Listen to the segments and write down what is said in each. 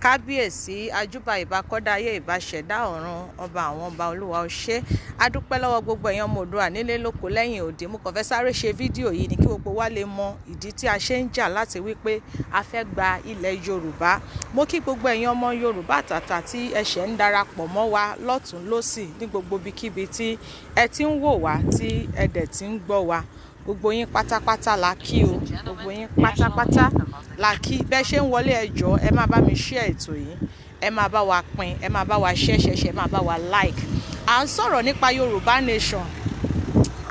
Kábíyèsí, ajúbà, ìbà kọ́dáyé, ìbà ṣẹ̀dá ọ̀run, ọba àwọn ọba, Olúwa, ó ṣé. Adúpẹ́ lọ́wọ́ gbogbo èèyàn ọmọ Oòduà nílé, lóko, lẹ́yìn òdì. Mo kàn fẹ́ sáré ṣe fídíò yìí ní kí gbogbo wa lè mọ ìdí tí a ṣe ń jà láti wípé a fẹ́ gba ilẹ̀ Yorùbá. Mo kí gbogbo èèyàn ọmọ Yorùbá àtàtà tí ẹ ṣẹ̀ ń darapọ̀ mọ́ wa lọ́tún lọ́sì ní gbogbo ibikíbi tí ẹ ti ń wò wá, tí ẹ dẹ̀ ti ń gbọ́ wa. Gbogbo yín pátápátá la kí o, gbogbo yín pátápátá la kí. Bẹ́ẹ̀ ṣe ń wọlé, ẹ jọ̀ọ́, ẹ máa bá mi share ètò yìí, ẹ máa bá wa pín, ẹ máa bá wa share, share, share, ẹ máa bá wa like. À ń sọ̀rọ̀ nípa Yorùbá Nation,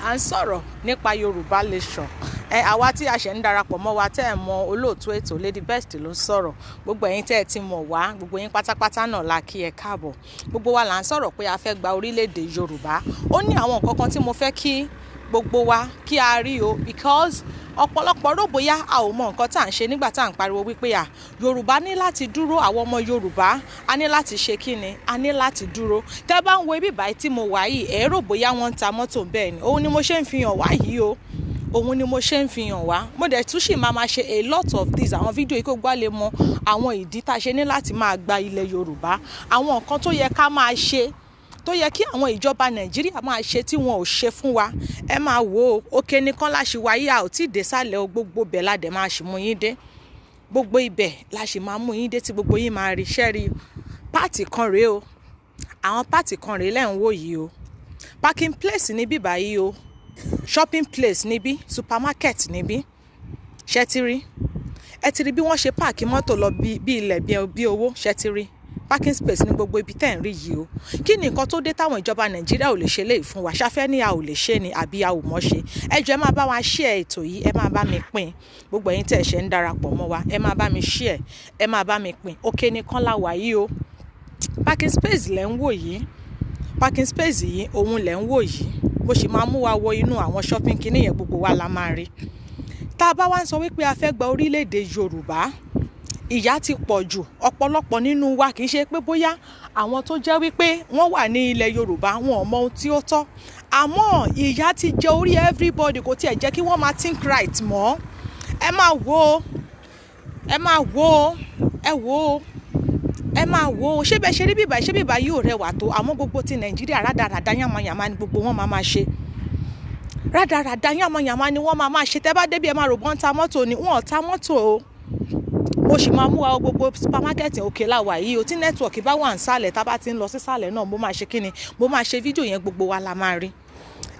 à ń sọ̀rọ̀ nípa Yorùbá Nation. Ẹ àwa tí a ṣẹ̀ ń darapọ̀ mọ́ wa, tẹ́ ẹ̀ mọ olóòtú ètò, Lady Best ló ń sọ̀rọ̀. Gbogbo ẹ̀yin tẹ́ ẹ ti mọ̀ wá, gbogbo yín pátápátá náà la kí, ẹ káàbọ̀. Gbogbo wa là ń sọ̀rọ̀ pé a fẹ́ gba orílẹ̀-èdè Yorùbá. Ó ní àwọn nǹkan kan tí mo fẹ́ kí gbogbo wa kí a rí o, because ọ̀pọ̀lọpọ̀ rò bóyá a ò mọ nǹkan tá à ń ṣe nígbà tá à ń pariwo wípé à Yorùbá ní láti dúró, àwọn ọmọ Yorùbá a ní láti ṣe kí ni, a ní láti dúró. Tẹ́ bá ń wo ibi báyìí tí mo wà yìí, ẹ rò bóyá wọ́n ń ta mọ́tò. Bẹ́ẹ̀ ni, òun ni mo ṣe ń fi hàn wá yìí o, òun ni mo ṣe ń fi hàn wá. Mo dẹ̀ tún sì máa ṣe a lot of these àwọn fídíò yìí kó gbá lè mọ àwọn ìdí tá a ṣe ní láti máa gba ilẹ̀ Yorùbá, àwọn nǹkan tó yẹ ká máa ṣe, tó yẹ kí àwọn ìjọba Nàìjíríà máa ṣe tí wọn ò ṣe fún wa. Ẹ máa wò ó, òkè nìkan láṣì wáyé, a ò tí ì dé sálẹ̀ o. Gbogbo ibẹ̀ la dẹ̀ máa ṣì mú yín dé, gbogbo ibẹ̀ la ṣì máa mú yín dé tí gbogbo yín máa rí. Ṣẹ́rí part kan rèé o, àwọn part kan rèé lẹ́ ń wò yìí o. Parking place níbí báyìí o, shopping place níbí, supermarket níbí. Ṣẹ́ ti rí? Ẹ ti rí bí wọ́n ṣe park mọ́tò lọ bí ilẹ̀ bí owó. Ṣẹ́ ti rí? Parking space ní gbogbo ibi tẹ́ ẹ̀ ń rí yìí o. Kí ni nǹkan tó dé táwọn ìjọba Nàìjíríà ò lè ṣe léyìí fún wa? Ṣáfẹ́ ní a ò lè ṣe ni, àbí a ò mọ̀ ṣe? Ẹ jọ̀ọ́, ẹ máa bá wa share ètò yìí, ẹ máa bá mi pín. Gbogbo ẹ̀yin tẹ́ ẹ ṣe ń darapọ̀ mọ́ wa, ẹ máa bá mi share, ẹ máa bá mi pín. Òkè nìkan la wà yìí o. Parking space lẹ́ ń wò yìí, parking space yìí, òun lẹ́ ń wò yìí. Bó ṣe máa mú wa wọ inú àwọn shopping kinní yẹn, gbogbo wa la máa rí. Tá a bá wá ń sọ wípé a fẹ́ gba orílẹ̀-èdè Yorùbá, ìyà ti pọ̀ jù. Ọ̀pọ̀lọpọ̀ nínú wa, kì í ṣe pé bóyá àwọn tó jẹ́ wípé wọ́n wà ní ilẹ̀ Yorùbá, wọn ò mọ ohun tí ó tọ́, àmọ́ ìyà ti jẹ orí everybody, kò tiẹ̀ jẹ́ kí wọ́n máa think right mọ́. Ẹ máa wo, ẹ máa wo, ẹ wo, ẹ máa wo. Ṣé bẹ́ẹ̀ ṣe rí bíbá? Ṣé bíbá yóò rẹwà tó? Àmọ́ gbogbo ti Nàìjíríà, rádaràda, yàmàyàmá ni gbogbo wọn máa máa ṣe. Rádaràda, yàmàyàmá ni wọ́n máa máa ṣe. Tẹ́ bá débi, ẹ máa rò bọ́n ta mọ́tò ni. Wọ́n ò ta mọ́tò o. Mo sì máa mú wa gbogbo supermarket. Òkè láwà yìí o. Tí network bá wà nísàlẹ̀, tá bá ti ń lọ sísàlẹ̀ náà, mo máa ṣe kíni, mo máa ṣe fídíò yẹn, gbogbo wa la máa rí.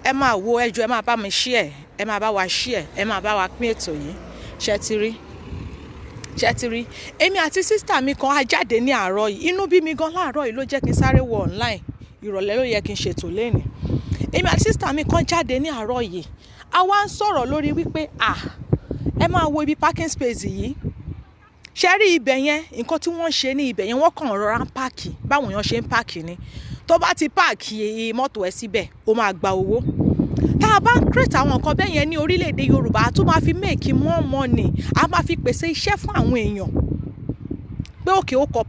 Ẹ máa wo, ẹ jọ̀ọ́, ẹ máa bá mi share, ẹ máa bá wa share, ẹ máa bá wa pín ètò yìí. Ṣé ti rí? Ṣé ti rí? Èmi àti sister mi kan á jáde ní àárọ̀ yìí. Inú bí mi gan láàárọ̀ yìí ló jẹ́ kí n sáré wọ online. Ìrọ̀lẹ́ ló yẹ kí n ṣètò lénìí. Èmi àti sister mi kan jáde ní àárọ̀ yìí, a wá ń sọ̀rọ̀ lórí wípé à ẹ máa wo ibi parking space yìí. Ṣe rí ibẹ̀ yẹn? Nǹkan tí wọ́n ń ṣe ní ibẹ̀ yẹn, wọ́n kàn rọra ń park báwọn èèyàn ṣe ń park ni. Tó bá ti park mọ́tò ẹ síbẹ̀, ó máa gba owó. Tá a bá ń create àwọn nǹkan bẹ́ẹ̀ yẹn ní orílẹ̀-èdè Yorùbá, a tún máa fi make more money, a máa fi pèsè iṣẹ́ fún àwọn èèyàn pé òkè ó kọ̀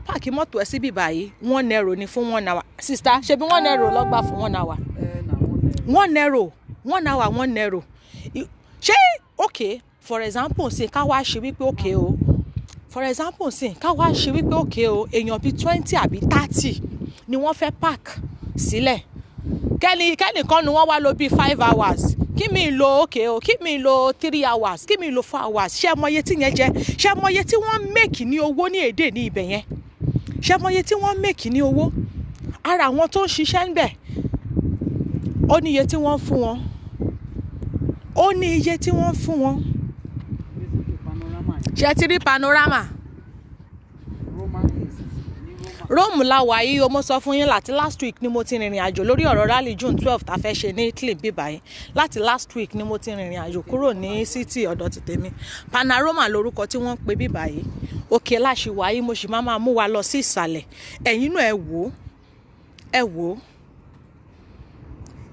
park mọ́tò ẹ síbí báyìí, €1 ni fún one hour. Sister, ṣebí €1 ló gbà fún one hour? €1, one hour, €1. Ṣé okay, for example ṣe ká wá ṣe wípé okay o, for example ṣe ká wá ṣe wípé okay o, èèyàn bíi 20 àbí 30 ni wọ́n fẹ́ park sílẹ̀. Kẹ́ni kẹ́nìkan ni wọ́n wá lò bíi 5 hours, kí mi lo okay o, kí mi lo 3 hours, kí mi lo 4 hours. Ṣé ẹ mọ iye tí yẹn jẹ́? Ṣé ẹ mọ iye tí wọ́n make ní owó ní èdè ní ibẹ̀ yẹn? Ṣé ẹ mọ iye tí wọ́n make ní owó? Ara àwọn tó ń ṣiṣẹ́ ń bẹ̀, ó ní iye tí wọ́n fún wọn, ó ní iye tí wọ́n fún wọn. Ṣé ti rí panorama? Rome la wà yìí o. Mo sọ fún yín, láti last week ni mo ti rìnrìn àjò lórí ọ̀rọ̀ rally June 12 tá a fẹ́ ṣe ní Italy bíbáyìí. Láti last week ni mo ti rìnrìn àjò kúrò ní city ọ̀dọ̀ ti tèmi. Panorama lórúkọ tí wọ́n ń pè bíbáyìí. Òkè láṣì wà yìí, mo sì máa máa mú wa lọ sí ìsàlẹ̀. Ẹ̀yin náà, ẹ wò ó, ẹ wò ó.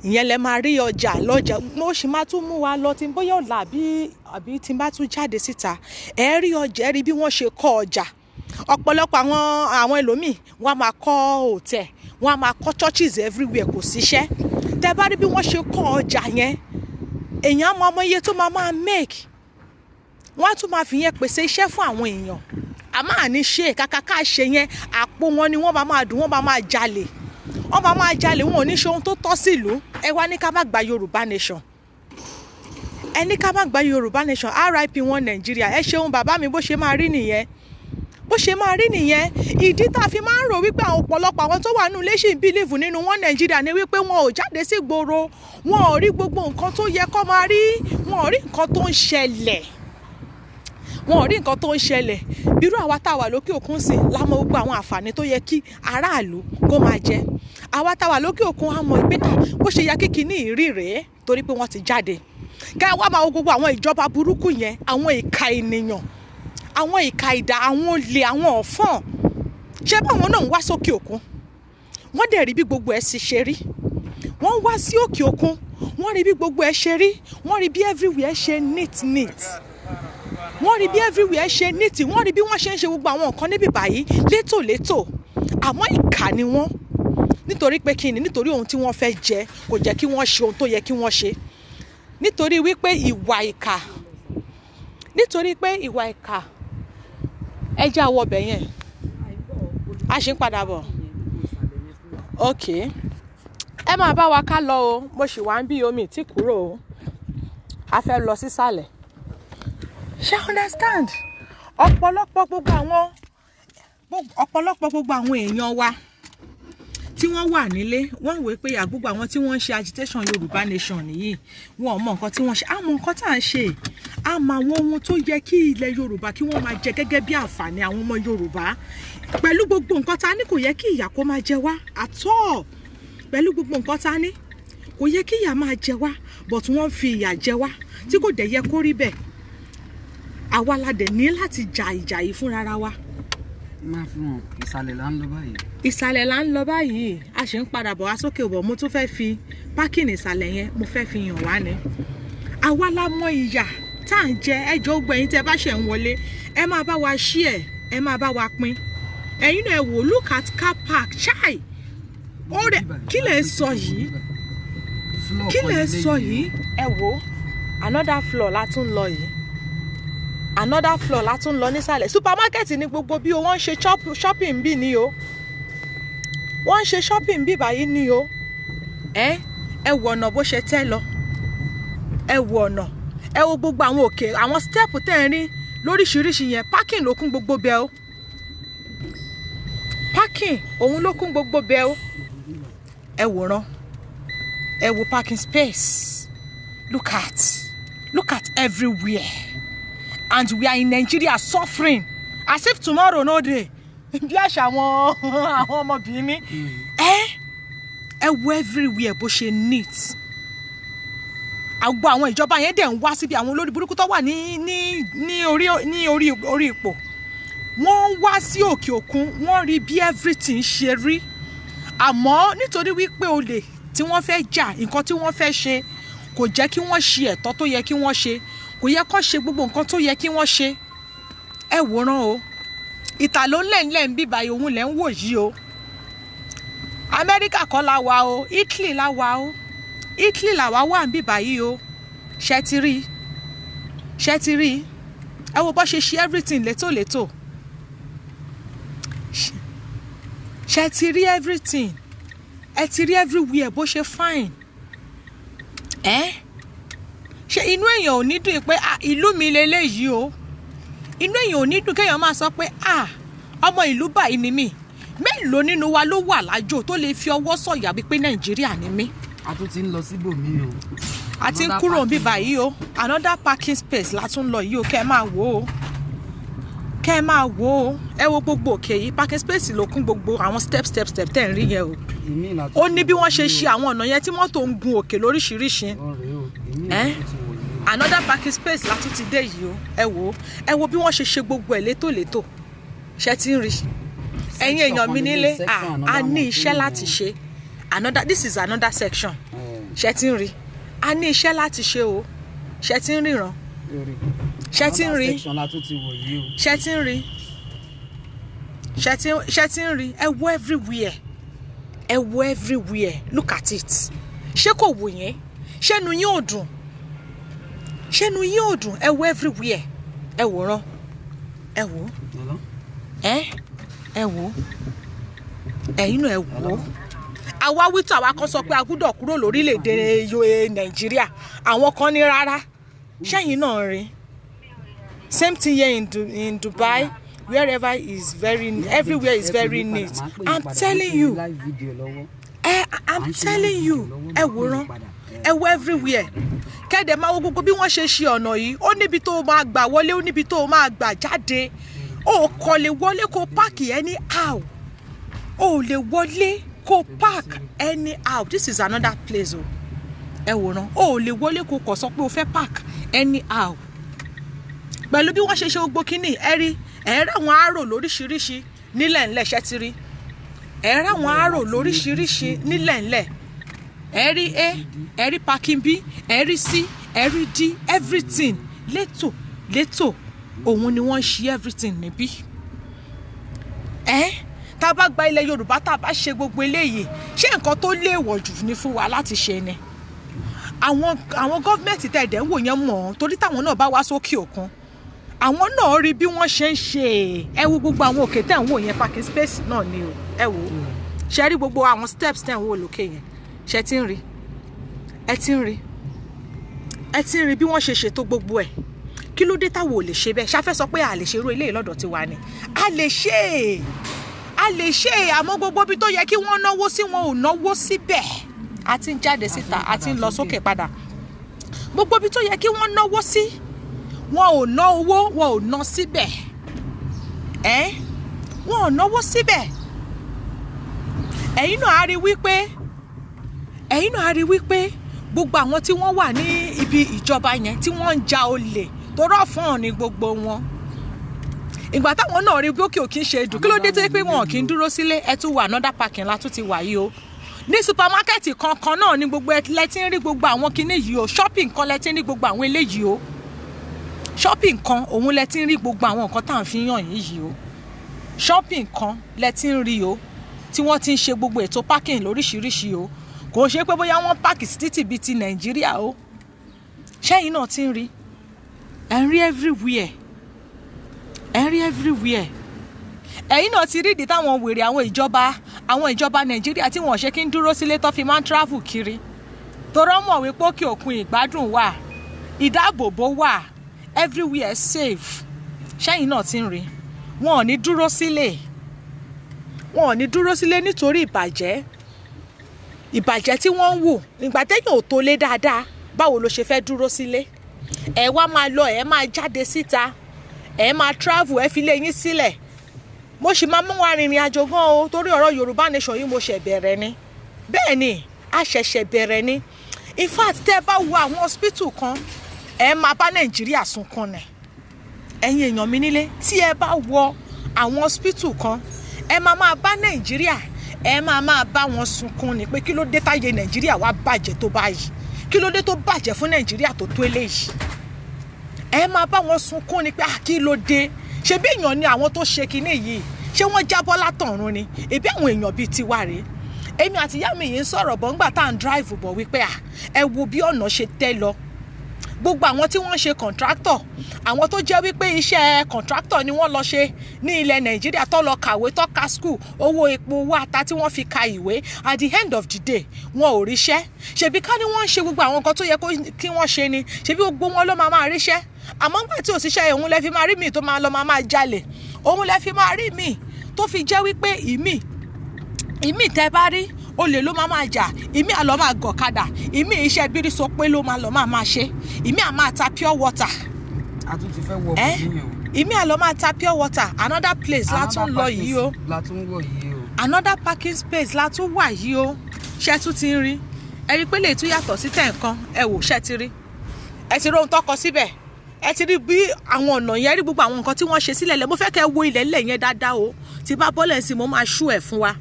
Ìyẹn lẹ máa rí ọjà lọ́jà. Mo sì máa tún mú wa lọ tí bóyá ọ̀la àbí tí n bá tún jáde síta, ẹ rí ọjà, ẹ rí bí wọ́n ṣe kọ́ ọjà. Ọ̀pọ̀lọpọ̀ àwọn ẹlòmíì, wọ́n á máa kọ́ hotel, wọ́n á máa kọ́ churches everywhere, kò síṣẹ́. Tẹ́ bá rí bí wọ́n ṣe kọ́ ọjà yẹn, èèyàn á mọ ọmọ iye tó máa máa make. Wọ́n á tún máa fi yẹn pèsè iṣẹ́ fún àwọn èèyàn. A máa ní ṣe kàkà ká ṣe yẹn, àpò wọn ni wọ́n bá máa dùn, wọ́n bá máa jalè, wọ́n bá máa jalè. Wọn ò ní ṣe ohun tó tọ́ sílùú. Ẹ wá ní ká má gba Yorùbá nation, ẹ ní ká má gba Yorùbá nation. RIP wọn Nàìjíríà. Ẹ ṣeun bàbá mi, bó ṣe máa rí nìyẹn, bó ṣe máa rí nìyẹn. Ìdí tá a fi máa ń rò wípé àwọn ọ̀pọ̀lọpọ̀ àwọn tó wà nínú ilé ṣì ń believe nínú wọn Nàìjíríà ni wípé wọn ò jáde sí gbòòrò, wọn ò rí gbogbo nǹkan tó yẹ kó máa rí, wọn ò rí nǹkan tó ń ṣẹlẹ̀, wọn ò rí nǹkan tó ń ṣẹlẹ̀. Bírú àwa tá a wà lókè òkun sí la mọ gbogbo àwọn àǹfààní tó yẹ kí aráàlú kó máa jẹ. Àwa tá a wà lókè òkun á mọ̀ pé bó ṣe yẹ kí kinní ìrí rèé, torí pé wọ́n ti jáde. Kẹ́ ẹ wá máa wo gbogbo àwọn ìjọba burúkú yẹn, àwọn ìka ènìyàn, àwọn ìka ìdá, àwọn olè, àwọn ọ̀fọ́n. Ṣé báwọn náà ń wá sókè òkun, wọ́n dẹ̀ rí bí gbogbo ẹ̀ sì ṣe rí. Wọ́n wá sí òkè òkun, wọ́n rí bí gbogbo ẹ̀ ṣe rí, wọ́n rí bí everywhere ṣe neat neat, wọ́n rí bí everywhere ṣe neat, wọ́n rí bí wọ́n ṣe ń ṣe gbogbo àwọn nǹkan níbí báyìí létòlétò. Àmọ́ ìkà ni wọ́n. Nítorí pé kí ni? Nítorí ohun tí wọ́n fẹ́ jẹ kò jẹ́ kí wọ́n ṣe ohun tó yẹ kí wọ́n ṣe, nítorí wípé ìwà ìkà, nítorí pé ìwà ìkà. Ẹ já wọ ọbẹ̀ yẹn, a ṣì ń padà bọ̀. Ok, ẹ máa bá wa ká lọ o. Mo sì wá ń bí omi tí kúrò o. A fẹ́ lọ sísàlẹ̀. Ṣé understand? Ọ̀pọ̀lọpọ̀ gbogbo àwọn èèyàn wa tí wọ́n wà nílé, wọ́n wòó pé àgbogbo àwọn tí wọ́n ń ṣe agitation Yorùbá nation nìyí, wọn ò mọ nǹkan tí wọ́n ṣe. Àmọ́ nǹkan tá à ń ṣe, àmọ́ àwọn ohun tó yẹ kí ilẹ̀ Yorùbá kí wọ́n máa jẹ gẹ́gẹ́ bí àǹfààní àwọn ọmọ Yorùbá. Pẹ̀lú gbogbo nǹkan tá a ní, kò yẹ kí ìyà kó máa jẹ wá at all. Pẹ̀lú gbogbo nǹkan tá a ní, kò yẹ kí ìyà máa jẹ wá, but wọ́n ń fi ìyà jẹ wá tí kò dẹ̀ yẹ kó rí bẹ́ẹ̀. Àwa la dẹ̀ ní láti jà ìjà yìí fúnra wa. Máa fi hàn, ìsàlẹ̀ là ń lọ báyìí. Ìsàlẹ̀ là ń lọ báyìí. A ṣe ń padà bọ̀ wá sókè bọ̀. Mo tún fẹ́ fi parking ìsàlẹ̀ yẹn, mo fẹ́ fi hàn wá ni. Àwa la mọ ìyà tá à ń jẹ. Ẹjọ́ gbẹ̀yìn tẹ́ bá ṣẹ̀ ń wọlé, ẹ máa bá wa share, ẹ máa bá wa pín. Ẹ̀yin náà ẹ wò, look at car park chai. Ó rẹ̀, kí lẹ̀ ń sọ yìí? Kí lẹ̀ ń sọ yìí? Ẹ wò, another floor la tún lọ yìí, another floor la tún lọ nísàlẹ̀. Supermarket ní gbogbo bí o. Wọ́n ń ṣe shopping bí ni o, wọ́n ń ṣe shopping bí báyìí ni o. Ẹ wo ọ̀nà bó ṣe tẹ́ lọ, ẹ wo ọ̀nà, ẹ wo gbogbo àwọn òkè, àwọn step tẹ́ ń rí lóríṣiríṣi yẹn. Parking ló kún gbogbo bẹ́ẹ̀ o, parking òun ló kún gbogbo bẹ́ẹ̀ o. Ẹ wòran, ẹ wo parking space. Look at everywhere, and we are in Nigeria suffering as if tomorrow no dey, bí àṣà àwọn ọmọbìnrin. Ẹ wo everywhere bó ṣe neat. Àgbo àwọn ìjọba yẹn dẹ̀ ń wá síbi. Àwọn olórí burúkú tó wà ní orí ipò, wọ́n ń wá sí òkè òkun, wọ́n rí bí everything ṣe rí. Àmọ́ nítorí wípé olè tí wọ́n fẹ́ jà, nǹkan tí wọ́n fẹ́ ṣe kò jẹ́ kí wọ́n ṣe ẹ̀tọ́ tó yẹ kí wọ́n ṣe, kò yẹ kó ṣe gbogbo nǹkan tó yẹ kí wọ́n ṣe. Ẹ wòran o, ìta ló ń lẹ̀ ń bíbá òun lẹ̀ ń wò yìí o. Amẹ́ríkà kọ́ la wà o, Italy la wà o. Italy làwa wà ń bíbá yìí o. Ṣe ti rí? Ṣe ti rí? Ẹ wo bó ṣe ṣe everything létòlétò. Ṣe ti rí everything? Ẹ ti rí everywhere bó ṣe fine? Ẹ ṣe inú èèyàn ò ní dùn pé, "Ah, ìlú mi leléyìí o"? Inú èèyàn ò ní dùn kéèyàn máa sọ pé, "Ah, ọmọ ìlú báyìí ni mí"? Mélòó nínú wa ló wà lájò tó lè fi ọwọ́ sọ̀yà wípé Nàìjíríà ni mí? A tún ti ń lọ síbòmíì o. A ti ń Another kúrò níbí parking. báyìí o. Another parking space la tún lọ yìí o. Kẹ́ ẹ máa wò ó, kẹ́ ẹ máa wò ó. Ẹ wo gbogbo òkè yìí, parking space ló kún gbogbo àwọn step step step tẹ́ ń rí yẹn o. Ìmíì la tún Ó ti ní bí wọ̀ wọ́n ṣe yìí ṣe o. àwọn ọ̀nà yẹn tí mọ́tò ń gun òkè lóríṣiríṣi. Ó rèé o, ìmíì la Eh? tún ti wọ̀ yìí o. Another parking space la tún ti dé yìí o. Ẹ wò ó, ẹ wo bí wọ́n ṣe ṣe gbogbo ẹ̀ létòlétò. Ṣe ti ń rí, ẹ̀yin èèyàn mi nílé? A ní iṣẹ́ láti ṣe. Another, this is another section. Ṣe ti ń rí? A ní iṣẹ́ láti ṣe o. Ṣe ti ń ríran? Ṣe ti ń rí? Another section la tún ti wọ̀ yìí o. Ṣe ti ń rí? Ṣe ti ń rí? Ẹ wo everywhere, ẹ wo everywhere. Look at it. Ṣé kò wù yín? Ṣé inú yín ò dùn? Ṣé inú yín ò dùn? Ẹ wo everywhere, ẹ wòran, ẹ wò. Hello? Ẹ wò ó, ẹ̀yin náà ẹ wò ó. Àwa wító, àwa kan sọ pé a gbúdọ̀ kúrò lórílẹ̀‐èdè Nàìjíríà, àwọn kan ní rárá. Ṣẹ́yìn náà rí? Same thing here in Dubai, wherever is very, everywhere is very neat, I'm telling you. Live video lọ́wọ́. I'm telling you. Ẹ wòran, ẹ wo everywhere. Kẹ́dẹ̀ máa wo gbogbo bí wọ́n ṣe ṣe ọ̀nà yìí. Ó níbi tó o máa gbà wọlé, ó níbi tó o máa gbà jáde. Ó kò lè wọlé kó park anyhow, ó lè wọlé kó park anyhow. This is another place o. Ẹ wòran, ó lè wọlé kó kọ̀ sọ pé o fẹ́ park anyhow. Pẹ̀lú bí wọ́n ṣe ṣe gbogbo kínní, ẹ rí, ẹ rí àwọn arrow lóríṣiríṣi nílẹ̀ ńlẹ̀. Ṣẹ́ ti rí? Ẹ rí àwọn arrow lóríṣiríṣi nílẹ̀ ńlẹ̀. Ẹ rí A, ẹ rí parking B, ẹ rí C, ẹ rí D, everything létò létò. Òun ni wọ́n ń ṣe everything níbí. Ẹ tá a bá gba ilẹ̀ Yorùbá, tá a bá ṣe gbogbo eléyìí, ṣé nǹkan tó léèwọ̀ jù ní fún wa láti ṣe ni? Àwọn gọ́ọ̀mẹ̀ntì tẹ̀ dẹ̀ ń wò yẹn mọ̀ ọ́n, torí táwọn náà bá wá sókè òkun, àwọn náà rí bí wọ́n ṣe ń ṣe. Ẹ wo gbogbo àwọn òkè tẹ̀ ń wò yẹn, parking space náà ni o. Ẹ wò ó, ṣe rí gbogbo àwọn steps tẹ̀ ń wò lókè yẹn? Ṣe ti ń rí? Ẹ ti ń rí, ẹ ti ń rí bí wọ́n ṣe ṣètò gbogbo ẹ̀. Kí ló dé táwọn ò lè ṣe bẹ́ẹ̀? Ṣáfẹ́ sọ pé a lè ṣe irú eléyìí lọ́dọ̀ tiwa ni? A lè ṣe é, a lè ṣe é. Àmọ́ gbogbo ibi tó yẹ kí wọ́n náwó sí, wọn ò náwó síbẹ̀. A ti ń jáde síta, a ti ń lọ sókè padà. Gbogbo ibi tó yẹ kí wọ́n náwó sí, wọn ò ná owó, wọn ò ná síbẹ̀. Ẹ́ wọn ò náwó síbẹ̀. Ẹ̀yin náà á rí wípé gbogbo àwọn tí wọ́n wà ní ibi ìjọba yẹn, tí wọ́n ń ja olè tó rọ̀ fún ọ̀ ní gbogbo wọn, ìgbà táwọn náà rí bí òkè òkè ń ṣe dùn, kí ló dé tó yẹ pé wọn kì í dúró sílé? Ẹ tún wà, another parking la tún ti wà yìí o. Ní supermarket kankan náà ní gbogbo ẹ lẹ ti ń rí gbogbo àwọn kinní yìí o. Shopping kan lẹ ti ń rí gbogbo àwọn eléyìí o. Shopping kan òun lẹ ti ń rí gbogbo àwọn nǹkan tá à ń fi hàn yín yìí o. Shopping kan lẹ ti ń rí o, tí wọ́n ti ń ṣe gbogbo ètò parking lóríṣiríṣi o. Kò ṣe pé bóyá wọ́n park sí títì bíi ti Nàìjíríà o. Ṣẹ́yìn náà ti ń rí? Ẹ̀ ń rí everywhere, ẹ̀ ń rí everywhere. Ẹ̀yin náà ti rí ìdí táwọn wèrè àwọn ìjọba Nàìjíríà tí wọ́n ṣe kí ń dúró sílé, tó fi máa ń travel kiri, torọ́ mọ̀ wípé òkè òkun ìgbádùn wà, ìdáàbòbò wà, everywhere safe. Ṣẹ́yìn náà ti ń rí? Wọn ò ní dúró sílé, wọn ò ní dúró sílé nítorí ìbàjẹ́ tí wọ́n ń wò. Ìgbà téèyàn ò tó lé dáadáa, báwo ló ṣe fẹ́ dúró sílé? Ẹ wá máa lọ, ẹ máa jáde síta, ẹ máa travel, ẹ fi lé yín sílẹ̀. Mo sì máa mú wa rìnrìn àjò gan o, torí ọ̀rọ̀ Yorùbá Nation yìí, mo ṣẹ̀ bẹ̀rẹ̀ ni. Bẹ́ẹ̀ ni, a ṣẹ̀ṣẹ̀ bẹ̀rẹ̀ ni. In fact, tẹ́ ẹ bá wo àwọn hospital kan, ẹ máa bá Nàìjíríà sunkún ni. Ẹ̀yin èèyàn mi nílé, tí ẹ bá wọ àwọn hospital kan, ẹ máa máa bá Nàìjíríà, ẹ máa máa bá wọn sunkún ni pé kí ló dé táyé Nàìjíríà wá bàjẹ́ tó báyìí? Kí ló dé tó bàjẹ́ fún Nàìjíríà tó tó eléyìí? Ẹ máa bá wọn sunkún ni pé, ah, kí ló dé? Ṣe bí èèyàn ni àwọn tó ṣe kinní yìí? Ṣé wọ́n jábọ́ látọ̀run ni? Ebi àwọn èèyàn bíi tiwa rèé. Èmi àti ìyá mi yìí ń sọ̀rọ̀ bọ̀ ńgbà tá à ń drive bọ̀ wípé à, ẹ wo bí ọ̀nà ṣe tẹ́ lọ. Gbogbo àwọn tí wọ́n ń ṣe contractor, àwọn tó jẹ́ wípé iṣẹ́ contractor ni wọ́n lọ ṣe ní ilẹ̀ Nàìjíríà, tó lọ kàwé, tó ka school, owó epo, owó ata tí wọ́n fi ka ìwé, at the end of the day, wọn ò ríṣẹ́. Ṣebí ká ní wọ́n ń ṣe gbogbo àwọn nǹkan tó yẹ kí wọ́n ṣe ni, ṣebí gbogbo wọn ló máa máa ríṣẹ́. Àmọ́ ńgbà tí òṣìṣẹ́, òun lẹ fi máa rí mi tó máa lọ máa máa jalè, òun lẹ fi máa rí mi tó fi jẹ́ wípé ìmí tẹ́ bá rí, olè ló máa máa jà, ìmí àlọ́ máa gọ̀kadà, ìmí iṣẹ́ bírí sọ pé ló máa lọ máa máa ṣe, ìmí à máa ta pure water. A tún ti fẹ́ wọ ẹ́ bòmíì o. Ìmí àlọ́ máa ta pure water. Another place la tún lọ yìí o. La tún wọ̀ yìí o. Another parking space la tún wà yìí o. Ṣé tún ti ń rí? Ẹ rí i pé lè tún yàtọ̀ sí tẹ̀ nǹkan. Ẹ wò, ṣé ti rí? Ẹ ti rí ohun tó kọ síbẹ̀? Ẹ ti rí bí àwọn ọ̀nà yẹn rí, gbogbo àwọn nǹkan tí wọ́n ṣe sílẹ̀ lẹ̀? Mo fẹ́ kẹ́ wo ilẹ̀ lẹ̀ yẹn dáadáa o. Tí bá bọ́lẹ̀ sí, mo máa ṣú ẹ̀ fún wa,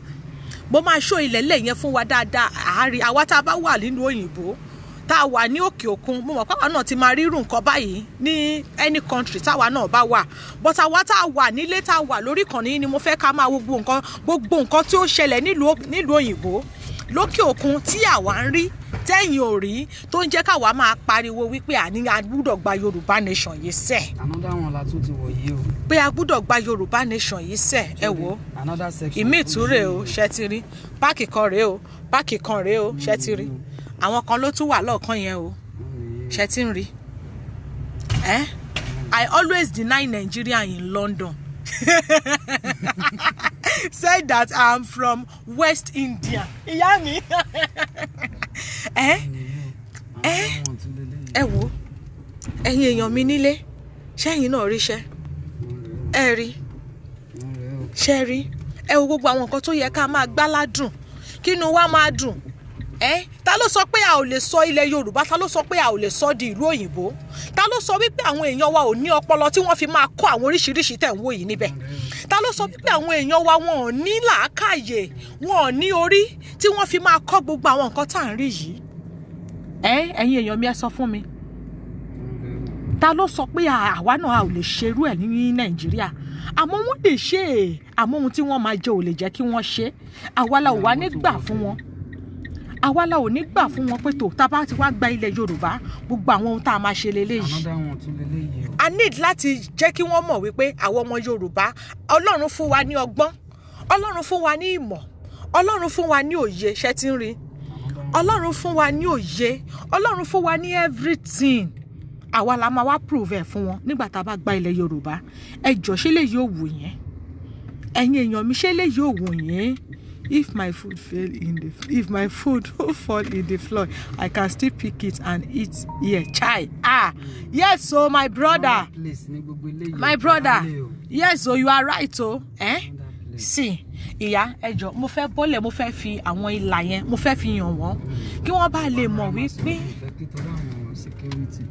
mo máa ṣó ilẹ̀ lẹ̀ yẹn fún wa dáadáa. Àárí àwa tá a bá wà nínú òyìnbó, tá a wà ní òkè òkun, mo mọ̀ pé àwa náà ti máa rírun nǹkan báyìí ní any country táwa náà bá wà. But àwa tá a wà nílé, tá a wà lórí ìkànnì yìí ni mo fẹ́ ká máa wo gbogbo nǹkan, gbogbo nǹkan tí ó ṣẹlẹ̀ nílùú òyìnbó, lókè òkun, tí àwa ń rí. Tẹ́yìn ò rí tó ń jẹ́ káwa máa pariwo wípé àní a gbúdọ̀ gba Yorùbá nation yìí sẹ̀. Another one la tún ti wọ̀ yìí o. Pé a gbúdọ̀ gba Yorùbá nation yìí sẹ̀. Ẹ wò ó. Another section. Ìmí ìtúrè o, ṣe ti rí park kan rèé o, park kan rèé o, ṣe ti rí àwọn kan ló tún wà lọ́ọ̀kan yẹn o, ṣe ti ń rí ẹ. I always deny Nigeria in London, said that I'm from West India. Ìyá mi, ẹ Another one tún lélẹ́yìí. Ẹ wo, ẹ̀yin èèyàn mi nílé, ṣẹ́yìn náà ríṣẹ́ ẹ rí? Òun rèé o. Ṣe rí? Ẹ wo gbogbo àwọn nǹkan tó yẹ ká máa gbá ládùn, kínú wa máa dùn. Ẹ ta ló sọ pé a ò lè sọ ilẹ̀ Yorùbá? Ta ló sọ pé a ò lè sọ di ìlú òyìnbó? Ta ló sọ wípé àwọn èèyàn wa ò ní ọpọlọ tí wọ́n fi máa kọ́ àwọn oríṣiríṣi tẹ̀ ń wò yìí níbẹ̀? Ta ló sọ wípé àwọn èèyàn wa, wọn ò ní làákàyè, wọn ò ní orí tí wọ́n fi máa kọ́ gbogbo àwọn nǹkan tá à ń rí yìí? Ẹ ẹ̀yin èèyàn mi, ẹ sọ fún mi, ta ló sọ pé àwa náà a ò lè ṣerú ẹ̀ ní Nàìjíríà? Àmọ́ wọ́n lè ṣe é, àmọ́ ohun tí wọ́n máa jẹ ò lè jẹ́ kí wọ́n ṣe é. Àwa la ò wá ní gbà fún wọn, àwa la ò ní gbà fún wọn pé tó tá a bá ti wá gba ilẹ̀ Yorùbá, gbogbo àwọn ohun tá a máa ṣe leléyìí. Another one tún leléyìí o. A need láti jẹ́ kí wọ́n mọ̀ wípé àwọn ọmọ Yorùbá, Ọlọ́run fún wa ní ọgbọ́n, Ọlọ́run fún wa ní ìmọ̀, Ọlọ́run fún wa ní òye. Ṣẹ́ ti ń rí? Ọlọ́run fún wa ní òye, Ọlọ́run fún wa ní everything. Àwa la máa wá prove ẹ̀ fún wọn nígbà tá a bá gba ilẹ̀ Yorùbá. Ẹ jọ, ṣé lè yóò wù yẹn? Ẹ̀yin èèyàn mi, ṣé lè yóò wù yín? If my food fall in the floor, I can still pick it and eat here. Chai, ah yes o, my brother. Another place ní gbogbo eléyìí. My brother. Alẹ́ o. Yes o, you are right o, eh? Another place. Sí ìyá, ẹ jọ̀ọ́, mo fẹ́ bọ́lẹ̀, mo fẹ́ fi àwọn ìlà yẹn, mo fẹ́ fi hàn wọ́n kí wọ́n bá lè mọ̀ wípé Ìfẹ́ kí torí àwọn security.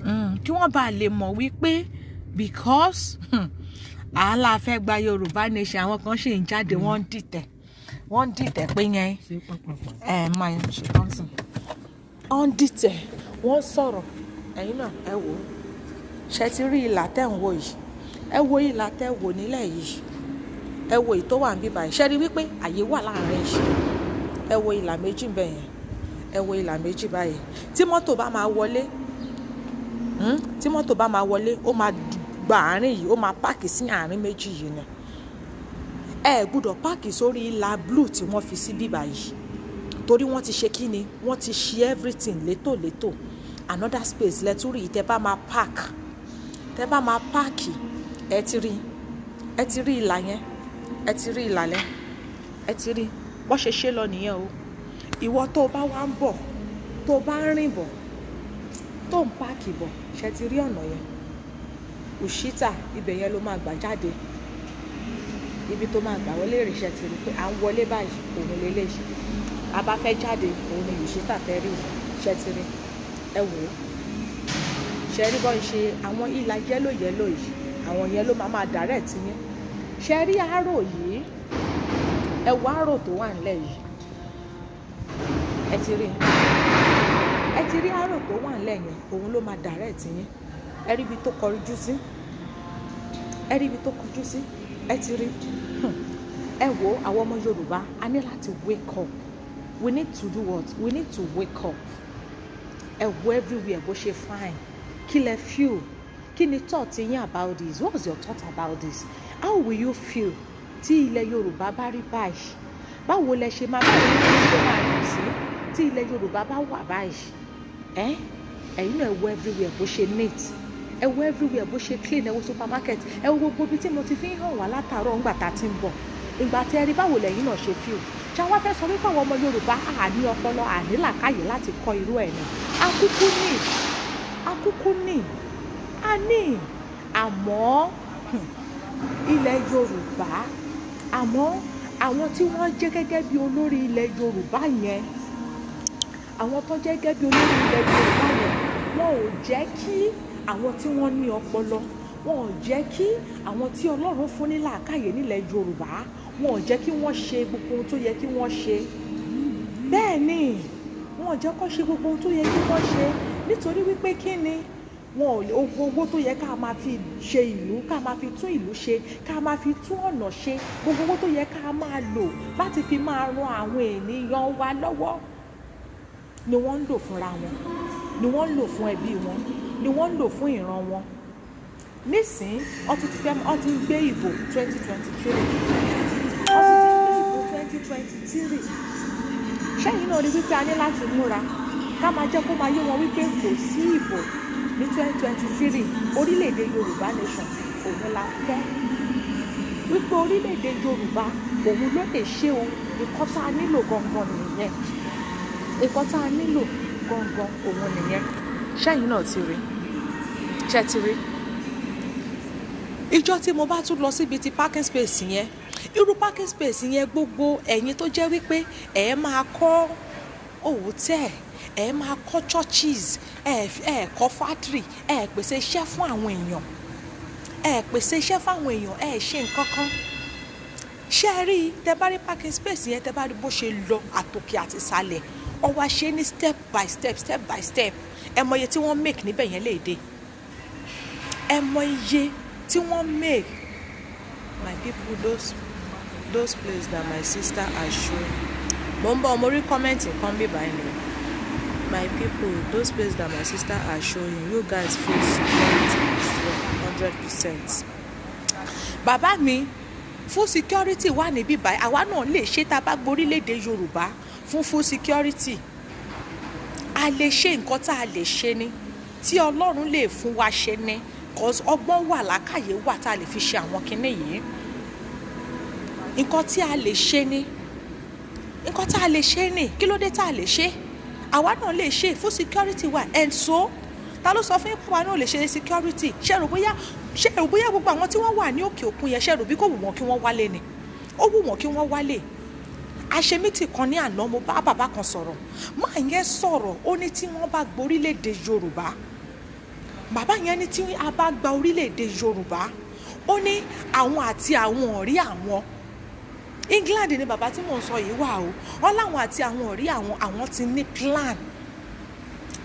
Kí wọ́n bá lè mọ̀ wípé because àhálà fẹ́ gba Yorùbá nation, àwọn kan ṣì ń jáde, wọ́n ń dìtẹ̀, wọ́n ń dìtẹ̀ pé yẹn. Ṣé pápápá. Ẹ máa ṣe tán sí, wọ́n ń dìtẹ̀, wọ́n ń sọ̀rọ̀. Ẹ̀yin náà ẹ wò ó, ṣe ti rí ìlà tẹ́ ń wò yìí? Ẹ wo ìlà tẹ́ wò nílẹ̀ yìí, ẹ wo èyí tó wà níbí báyìí. Ṣe rí wípé àyè wà láàrin yìí? Ẹ wo ìlà méjì ń bẹ yẹn, ẹ wo ìlà méjì báyìí. Tí mọ́tò bá máa wọlé, tí mọ́tò bá máa wọlé, ó máa gba àárín yìí, ó máa park sí àárín méjì yìí ni. Ẹ gbúdọ̀ park sórí ìlà blue tí wọ́n fi sí bíbá yìí, torí wọ́n ti ṣe kí ni, wọ́n ti ṣe everything létòlétò. Another space lẹ́túrì yìí. Tẹ́ bá máa park, tẹ́ bá máa park, ẹ ti rí, ẹ ti rí ìlà yẹn, ẹ ti rí ìlà lẹ, ẹ ti rí bó ṣe ṣe lọ nìyẹn o. Ìwọ tó o bá wá ń bọ̀, tó o bá ń rìn bọ̀, tó ń park bọ̀, ṣe ti rí ọ̀nà yẹn? Òṣìtà ibẹ̀ yẹn ló máa gbà jáde, ibi tó máa gbà wọlé rè. Ṣe ti rí pé à ń wọlé báyìí? Òun lélẹ́yìí. A bá fẹ́ jáde, òun ni òṣìtà fẹ́ rí yìí. Ṣe ti rí? Ẹ wò ó, ṣe rí bọ́n ṣe àwọn ìlà yellow yellow yìí? Àwọn yẹn ló máa máa direct yín. Ṣe rí arrow yìí? Ẹ wo arrow tó wà nílẹ̀ yìí. Ẹ ti rí, ẹ ti rí arrow tó wà nílẹ̀ yẹn? Òun ló máa direct yín. Ẹ rí ibi tó kọjú sí, ẹ rí ibi tó kọjú sí, ẹ ti rí. Ẹ wo, àwọn ọmọ Yorùbá, a ní láti wake up. We need to do what? We need to wake up. Ẹ wo everywhere bó ṣe fine. Kí lẹ feel? Kí ni thought yín about this? What's your thought about this? How will you feel tí ilẹ̀ Yorùbá bá rí báyìí? Báwo lẹ ṣe máa, báwo ni ṣe máa dùn sí tí ilẹ̀ Yorùbá bá wà báyìí? Ẹ ẹ̀yin náà, ẹ wo everywhere bó ṣe neat, ẹ wo everywhere bó ṣe clean, ẹ wo supermarket, ẹ wo gbogbo ibi tí mo ti fi ń hàn wá látàárọ̀ ńgbà tá a ti ń bọ̀. Ìgbà tí ẹ rí, báwo lẹ̀yin náà ṣe feel? Ṣé wọ́n fẹ́ sọ wípé àwọn ọmọ Yorùbá àní ọpọlọ, àní làákàyè láti kọ́ irú ẹ̀ ni? Akúkú ní, akúkú ní, a ní. Àmọ́ ilẹ̀ Yorùbá, àmọ́ àwọn tí wọ́n jẹ́ gẹ́gẹ́ bí olórí ilẹ̀ Yorùbá yẹn, àwọn tó jẹ́ gẹ́gẹ́ bí olórí ilẹ̀ Yorùbá yẹn, wọn ò jẹ́ kí àwọn tí wọ́n ní ọpọlọ, wọn ò jẹ́ kí àwọn tí Ọlọ́run fún ní làákàyè nílẹ̀ Yorùbá, wọn ò jẹ́ kí wọ́n ṣe gbogbo ohun tó yẹ kí wọ́n ṣe. Bẹ́ẹ̀ ni, wọn ò jẹ́ kó ṣe gbogbo ohun tó yẹ kí wọ́n ṣe, nítorí wípé kí ni, wọn ò owó, owó tó yẹ ká máa fi ṣe ìlú, ká máa fi tún ìlú ṣe, ká máa fi tún ọ̀nà ṣe, gbogbo owó tó yẹ ká máa lò láti fi máa ran àwọn ènìyàn wa lọ́wọ́. ni wọ́n ń lò fúnra wọn, ni wọ́n ń lò fún ẹbí wọn, ni wọ́n ń lò fún ìran wọn. Nísìnyí, wọ́n tún ti fẹ́, wọ́n ti ń gbé ìbò 2023, wọ́n tún ti ń gbé ìbò 2023. Ṣẹ́yìn náà rí wípé a ní láti múra, ká máa jẹ́ kó máa yé wọn wípé kò sí ìbò ní 2023. Orílẹ̀-èdè Yorùbá nation òun la fẹ́, wípé orílẹ̀-èdè Yorùbá òun ló lè ṣe o. Nǹkan tá a nílò gangan nìyẹn, nǹkan tá a nílò gangan òun nìyẹn. Ṣẹ́yìn náà ti rí? Ṣé ti rí ìjọ tí mo bá tún lọ síbi ti parking space yẹn, irú parking space yẹn, gbogbo ẹ̀yin tó jẹ́ wípé ẹ̀ máa kọ́ hotel, ẹ̀ máa kọ́ churches, ẹ̀ kọ́ factory, ẹ̀ pèsè iṣẹ́ fún àwọn èèyàn, ẹ̀ pèsè iṣẹ́ fún àwọn èèyàn, ẹ̀ ṣe nǹkan kan. Ṣé ẹ rí, tẹ bá rí parking space yẹn, tẹ bá rí bó ṣe lọ àtòkè àti ìsàlẹ̀, ó wá ṣe ní step by step, step by step. Ẹ mọ iye tí wọ́n make níbẹ̀ yẹn léde, ẹ mọ iye tí wọ́n make. My people, those place that my sister has shown, mo ń bọ̀, mo rí comment kan bí báyìí ni. My people, those place that my sister has showing you guys, full security is there, 100%. Bàbá mi, full security wà níbí báyìí. Àwa náà lè ṣe tá a bá gborílẹ̀-èdè Yorùbá fún full security. A lè ṣe nǹkan tá a lè ṣe ni, tí Ọlọ́run lè fún wa ṣe ni, cause ọgbọ́n wà, lákàyè wà tá a lè fi ṣe àwọn kinní yìí. Nǹkan tí a lè ṣe ni, nǹkan tá a lè ṣe ni. Kí ló dé tá a lè ṣe? Àwa náà lè ṣe. Full security wà. And so, ta ló sọ fún yín pé àwa náà lè ṣe security? Ṣé rò bóyá gbogbo àwọn tí wọ́n wà ní òkè òkun yẹn, ṣé rò bí kò wù wọ́n kí wọ́n wálé ni? Ó wù wọ́n kí wọ́n wálé. A ṣe meeting kan ní àná, mo bá bàbá kan sọ̀rọ̀. Máa yẹn sọ̀rọ̀, ó ní tí wọ́n bá gborílẹ̀-èdè Yorùbá, bàbá yẹn ní tí a bá gba orílẹ̀-èdè Yorùbá, ó ní àwọn àti àwọn ọ̀rẹ́ àwọn, England ni bàbá tí mò ń sọ yìí wà o, wọ́n láwọn àti àwọn ọ̀rẹ́ àwọn, àwọn ti ní plan.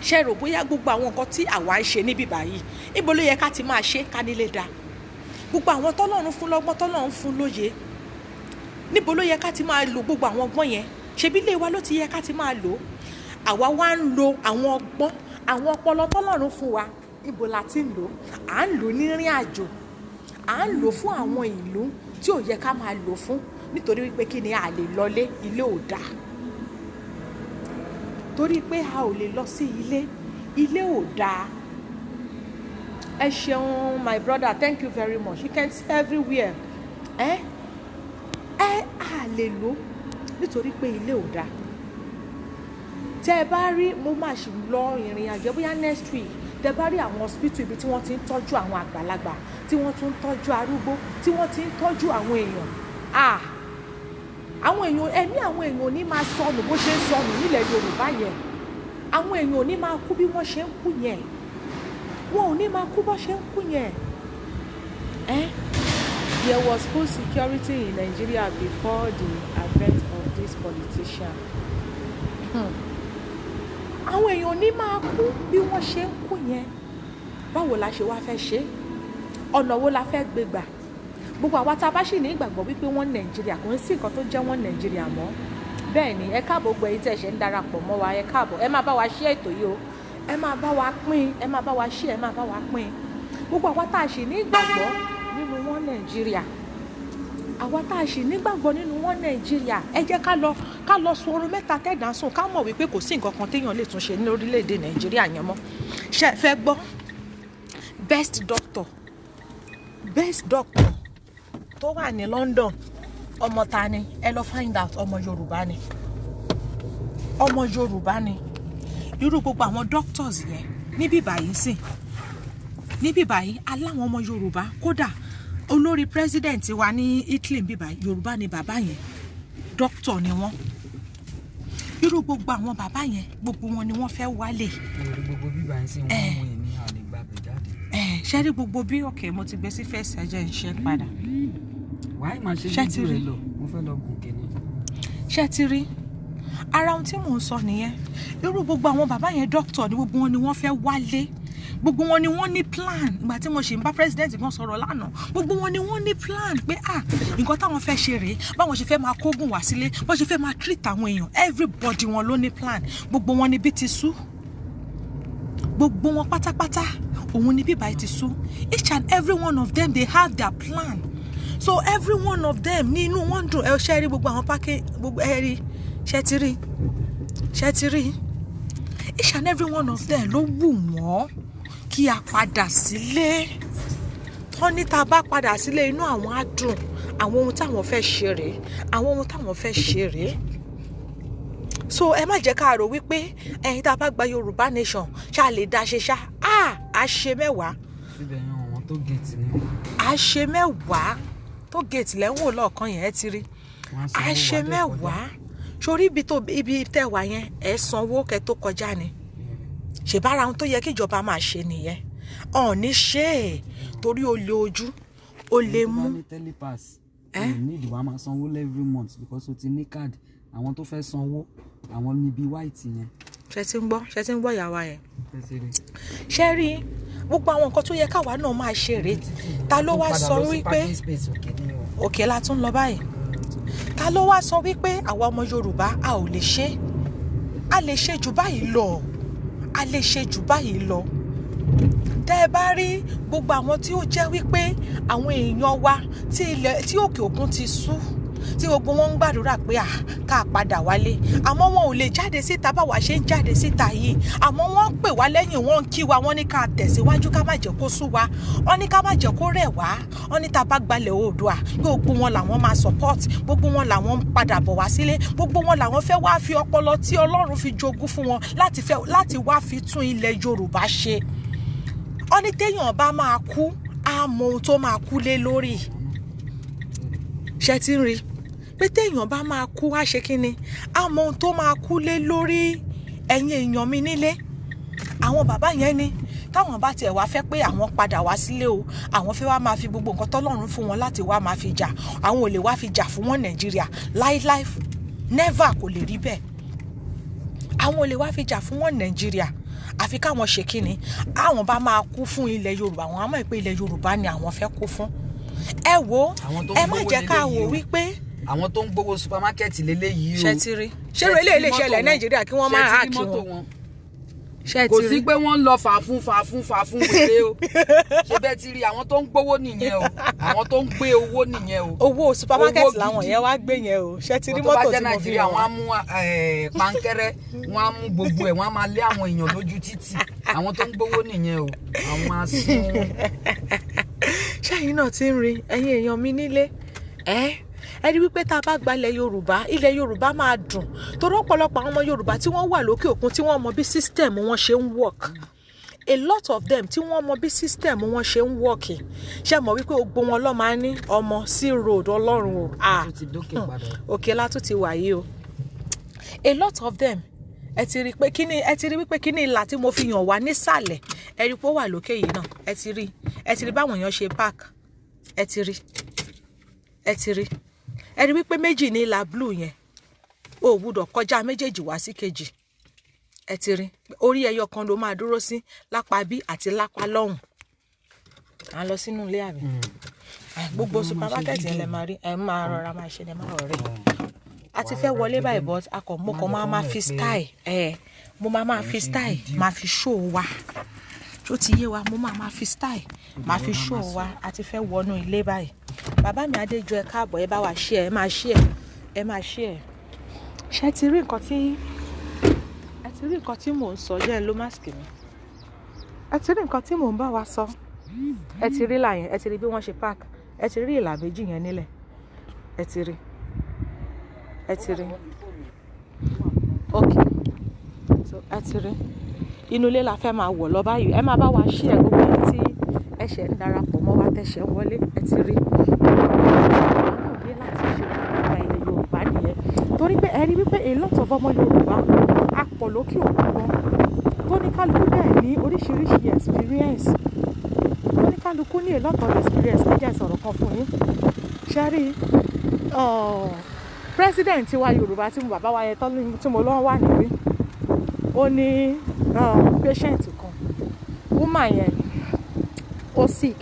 Ṣe rò bóyá gbogbo àwọn nǹkan tí àwa ń ṣe níbí báyìí, ibo ló yẹ ká ti máa ṣe ká nílé da? Gbogbo àwọn tọ́lọ́run fún lọ́gbọ́n, tọ́lọ́run fún lóye, níbo ló yẹ ká ti máa lo gbogbo àwọn ọgbọ́n yẹn? Ṣebí ilé wa ló ti yẹ ká ti máa lò ó. Àwa wá ń lo àwọn ọgbọ́n, àwọn ọpọlọ tọ́lọ́run fún wa, ibo la ti ń lò? À ń lò ní rìn àjò, à ń lò fún àwọn ìlú tí ò yẹ ká máa lò fún, nítorí wípé kí ni? A lè lọlé, ilé ò dáa. Torí pé a ò lè lọ sí ilé, ilé ò dáa. Ẹ ṣeun, my brother, thank you very much. You can see everywhere. Ẹ ẹ a lè lò nítorí pé ilé ò dáa. Tẹ́ ẹ bá rí, mo máa ṣì lọ ìrìn àjò bóyá next week. Tẹ́ bá rí àwọn hospital ibi tí wọ́n ti ń tọ́jú àwọn àgbàlagbà, tí wọ́n tún ń tọ́jú arúgbó, tí wọ́n ti ń tọ́jú àwọn èèyàn, ah, àwọn èèyàn, ẹ̀mí àwọn èèyàn ò ní máa sọnù bó ṣe ń sọnù nílẹ̀ Yorùbá yẹn. Àwọn èèyàn ò ní máa kú bí wọ́n ṣe ń kú yẹn. Wọn ò ní máa kú bó ṣe ń kú yẹn. Eh? There was full security in Nigeria before the advent of this politician. Àwọn èèyàn ò ní máa kú bí wọ́n ṣe ń kú yẹn. Báwo la ṣe wá fẹ́ ṣe? Ọ̀nà wo la fẹ́ gbé gbà? Gbogbo àwa tá a bá sì ní ìgbàgbọ́ wípé wọ́n Nàìjíríà, kò ń sí nǹkan tó jẹ́ wọ́n Nàìjíríà mọ́. Bẹ́ẹ̀ ni, ẹ káàbọ̀, gbogbo ẹ̀yin tí ẹ ṣe ń darapọ̀ mọ́ wa, ẹ káàbọ̀. Ẹ máa bá wa share ètò yìí o. Ẹ máa bá wa pín, ẹ máa bá wa share, ẹ máa bá wa pín. Gbogbo àwa tá a sì ní ìgbàgbọ́ nínú wọn Nàìjíríà, àwa tá a sì nígbàgbọ́ nínú wọn Nàìjíríà, ẹ jẹ́ ká lọ sun oorun mẹ́ta tẹ̀dá sùn, ká mọ̀ wípé kò sí nǹkan kan téèyàn lè tún ṣe ní orílẹ̀-èdè Nàìjíríà yẹn mọ́. Ṣé ẹ fẹ́ gbọ́? Best doctor, best doctor tó wà ní London, ọmọ ta ni? Ẹ lọ find out, ọmọ Yorùbá ni, ọmọ Yorùbá ni. Irú gbogbo àwọn doctors yẹn níbí báyìí sìn, níbí báyìí, aláwọn ọmọ Yorùbá. Kódà olórí president wa ní Italy níbí báyìí, Yorùbá ni bàbá yẹn, doctor ni wọ́n. Irú gbogbo àwọn bàbá yẹn, gbogbo wọn ni wọ́n fẹ́ wálé. Orí gbogbo bíbá ń sìn wọ́n mú èmi àlè gbàgbé jáde. Ẹ ṣe rí gbogbo bí òkè mo ti gbé sí fèsì, ẹ jẹ́ ń ṣe padà. Wàá máa ṣe Ṣé ti fídíò rí? ẹ lọ, mo fẹ́ lọ gòkè ni. Ṣé ti rí ara ohun tí mò ń sọ nìyẹn? Irú gbogbo àwọn bàbá yẹn, doctor ni gbogbo wọn, ni wọ́n fẹ́ wálé. Gbogbo wọn ni wọ́n ní plan. Ìgbà tí mo ṣe ń bá president gan sọ̀rọ̀ lánàá, gbogbo wọn ni wọ́n ní plan pé ah, nǹkan táwọn fẹ́ ṣe rèé, báwọn ṣe fẹ́ máa kógun wá sílé, bọ́n ṣe fẹ́ máa treat àwọn èèyàn. Everybody wọn ló ní plan. Gbogbo wọn ni bí ti sú, gbogbo wọn pátápátá òun ni bíbá ti sú. Each and every one of them, they have their plan. So every one of them ní inú wọn dùn. Ẹ ṣe rí gbogbo àwọn pákí gbogbo, ẹ rí, ṣe ti rí, ṣe ti rí? Each and every one of them ló wù wọ́n kí a padà sílé. Wọ́n ní tá a bá padà sílé, inú àwọn á dùn. Àwọn ohun táwọn fẹ́ ṣe rèé, àwọn ohun táwọn fẹ́ ṣe rèé. So ẹ má jẹ́ ká rò wípé ẹ̀yin tá a bá gba Yorùbá nation, ṣá lè dá ṣe ṣá. Á ṣe mẹ́wàá. Síbẹ̀ yẹn, àwọn tó gate ni. Á ṣe mẹ́wàá. Tó gate lẹ́wọ̀n lọ́ọ̀kan yẹn, ẹ ti rí. Wọ́n á Á sanwó ṣe wá dẹ̀ kọjá. mẹ́wàá. Sórí ibi tó ibi tẹ́ wà yẹn, ẹ sanwó kẹ́ tó kọjá ni. Ṣèbára ohun tó yẹ kí ìjọba máa ṣe nìyẹn. Ọ̀ọ́ni ṣe é torí ó lé ojú ó lè Ẹni tó bá mú. ní telepass, Eh? ò ní ìdí wàá máa sanwó every month because o ti ní card. Àwọn tó fẹ́ sanwó, àwọn níbi white yẹn. Ṣe ti ń gbọ́? Ṣe ti ń gbọ́ ìyàwó yẹn? Fẹ́ ṣe rí. Ṣe rí gbogbo àwọn nǹkan tó yẹ káwa náà máa ṣe rèé. Ta ló wá Tún padà sọ lọ sí wípé parking space òkè ni o. Òkè la tún lọ báyìí. Ta ló wá sọ wípé àwa ọmọ Yorùbá a ò lè ṣe? A lè ṣe jù báyìí lọ, a lè ṣe jù báyìí lọ. Tẹ́ ẹ bá rí gbogbo àwọn tí ó jẹ́ wípé àwọn èèyàn wa tí ilẹ̀ tí òkè òkun ti sú, tí gbogbo wọn ń gbàdúrà pé à ká padà wálé, àmọ́ wọn ò lè jáde síta báwa ṣe ń jáde síta yìí, àmọ́ wọ́n ń pè wá lẹ́yìn, wọ́n ń kí wa, wọ́n ní ká tẹ̀síwájú, ká má jẹ́ kó sú wa, wọ́n ní ká má jẹ́ kó rẹ̀ wá, wọ́n ní tá a bá gbalẹ̀ Oòduà, gbogbo wọn làwọn máa support, gbogbo wọn làwọn ń padà bọ̀ wá sílé, gbogbo wọn làwọn fẹ́ wá fi ọpọlọ tí Ọlọ́run fi jogún fún wọn láti fẹ́ láti wá fi tún ilẹ̀ Yorùbá ṣe. Wọ́n ní téèyàn bá máa kú, á mọ ohun tó máa kú lé lórí. Ṣe ti ń rí pé téèyàn bá máa kú, á ṣe kí ni, á mọ ohun tó máa kú lé lórí. Ẹ̀yin èèyàn mi nílé, àwọn bàbá yẹn ni táwọn bá tiẹ̀ wá fẹ́ pé àwọn padà wá sílé o, àwọn fẹ́ wá máa fi gbogbo nǹkan tọ́lọ́run fún wọn láti wá máa fi jà, àwọn ò lè wá fi jà fún wọn Nàìjíríà láíláí, never, kò lè rí bẹ́ẹ̀. Àwọn ò lè wá fi jà fún wọn Nàìjíríà, àfi káwọn ṣe kí ni, àwọn bá máa kú fún ilẹ̀ Yorùbá, àwọn á mọ̀ pé ilẹ̀ Yorùbá ni àwọn fẹ́ kú fún. Ẹ wo, Àwọn tó ń ẹ má gbówó jẹ́ ká leléyìí wò o. wípé Àwọn tó ń gbowó supermarket leléyìí o. Ṣe ti rí? Ṣé Ṣé irú ti eléyìí rí lè mọ́tò ṣẹlẹ̀ wọn? Nàìjíríà kí wọ́n Ṣé máa ti rí hack mọ́tò wọn? wọn? Ṣe Kò ti sí rí? pé wọ́n ń lọ fàáfún fàáfún fàáfún wèrè o. Ṣé bẹ́ẹ̀ ti rí? Àwọn tó ń gbowó nìyẹn o, àwọn tó ń gbé owó nìyẹn o. Owó supermarket Owó làwọn gidi. yẹn wá gbé yẹn o. Ṣe ti rí Tó bá mọ́tò jẹ́ tí mo fi Nàìjíríà, hàn wọ́n á wá? mú pankẹ́rẹ́, wọ́n á mú gbogbo ẹ̀, wọ́n á máa lé àwọn èèyàn lójú títì. Àwọn tó ń gbowó nìyẹn o, àwọn asún. Ṣẹ́yìn náà ti ń rí, ẹ̀yin èèyàn mi nílé? Ẹ rí wípé tá a bá gbalẹ̀ Yorùbá, ilẹ̀ Yorùbá máa dùn, torí ọ̀pọ̀lọpọ̀ àwọn ọmọ Yorùbá tí wọ́n wà lókè òkun, tí wọ́n mọ bí system wọn ṣe ń work, a lot of them tí wọ́n mọ bí system wọn ṣe ń work, ṣe mọ̀ wípé gbogbo wọn ló máa ní ọmọ sí road. Ọlọ́run o, ah. Tó ti dókè padà. Òkè látún ti wà yìí o. A lot of them, ẹ ti rí pé kíní, ẹ ti rí wípé kíní ìlà tí mo fi hàn wá nísàlẹ̀, ẹ rí pé ó wà lókè yìí náà. Ẹ ti rí, ẹ ti rí báwọn èèyàn ṣe park. Ẹ ti rí, ẹ ti rí, ẹ rí wípé méjì ní ìlà blue yẹn, o ò gbúdọ̀ kọjá méjèèjì wá sí kejì. Ẹ ti rí, orí ẹyọ kan ló máa dúró sí lápá bí àti lápá lọ́hùn. À ń lọ sínú ilé àbí? Gbogbo Wọ́n máa ṣe supermarket yẹn lẹ fídíò. máa rí. Ẹ máa rọra máa ṣe, ẹ máa rọrẹ. A ti fẹ́ wọlé báyìí, but a kàn mo kàn máa máa fi style ẹ, mo máa máa fi style máa fi show wa. Tó ti yé wa? Mo máa máa fi style máa fi show wa. A ti fẹ́ wọnú ilé báyìí. Bàbá mi Adéjọ, ẹ káàbọ̀. Ẹ bá wa share, ẹ máa share, ẹ máa share. Ṣé ti rí nǹkan tí ẹ ti rí nǹkan tí mò ń sọ? Jẹ́ ẹ ló mask mi. Ẹ ti rí nǹkan tí mò ń bá wa sọ? Ẹ ti rí là yẹn? Ẹ ti rí bí wọ́n ṣe park? Ẹ ti rí ìlà méjì yẹn nílẹ̀? Ẹ ti rí, ẹ ti rí. Ok, so ẹ ti rí inú ilé la fẹ́ máa wọ̀ lọ báyìí. Ẹ máa bá wa ṣí ẹ, gbogbo ẹni tí ẹ ṣẹ̀ ń darapọ̀ mọ́ wa, tẹ̀ṣẹ̀ ń wọlé. Ẹ ti rí náà ní láti ṣe nípa ilẹ̀ Yorùbá nìyẹn, torí pé ẹ rí wípé a lot of ọmọ Yorùbá a pọ̀ lókè òkun gan, tó ní kálukú dẹ̀ ní oríṣiríṣi experience, tó ní kálukú ní a lot of experience. Ẹ jẹ́ n sọ̀rọ̀ kan fún yín. Ṣe rí president wa Yorùbá tí mo bàbá wa yẹn tán tí mo lọ́ wà níbí, ó ní patient kan. Woman yẹn ó sick,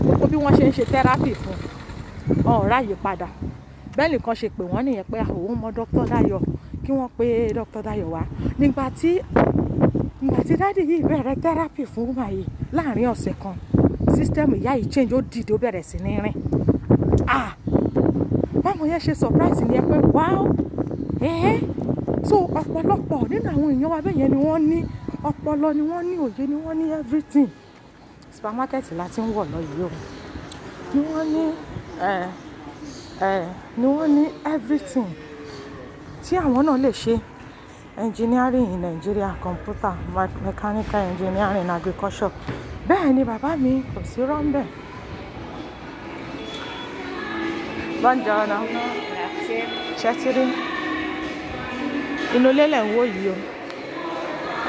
gbogbo bí wọ́n ṣe ń ṣe therapy fún un, ọ̀rá yìí padà. Bẹ́ẹ̀ nìkan ṣe pè wọ́n nìyẹn pé òun mọ Dr. Dayo, kí wọ́n pe Dr. Dayo wá. Nígbà tí daddy yìí bẹ̀rẹ̀ therapy fún woman yìí, láàrin ọ̀sẹ̀ kan, system ìyá yìí change, ó dìde, ó bẹ̀rẹ̀ sí ní rìn. Ah, báwọn yẹn ṣe surprise ni ẹ pé wow, ẹ̀ẹ́. So ọ̀pọ̀lọpọ̀ nínú àwọn èèyàn wa bẹ́ẹ̀ yẹn ni wọ́n ní ọpọlọ, ni wọ́n ní òye, ni wọ́n ní everything. Supermarket la ti ń wọ̀ lọ yìí o. Ni wọ́n ní ẹ ẹ ni wọ́n ní everything tí àwọn náà lè ṣe: engineering in Nigeria, computer, mechanical engineering, agriculture. Bẹ́ẹ̀ ni bàbá mi, kò sí rọ́ńbẹ́. Buongiorno. Ṣé ti rí inú ilé lẹ̀ ń wò yìí o?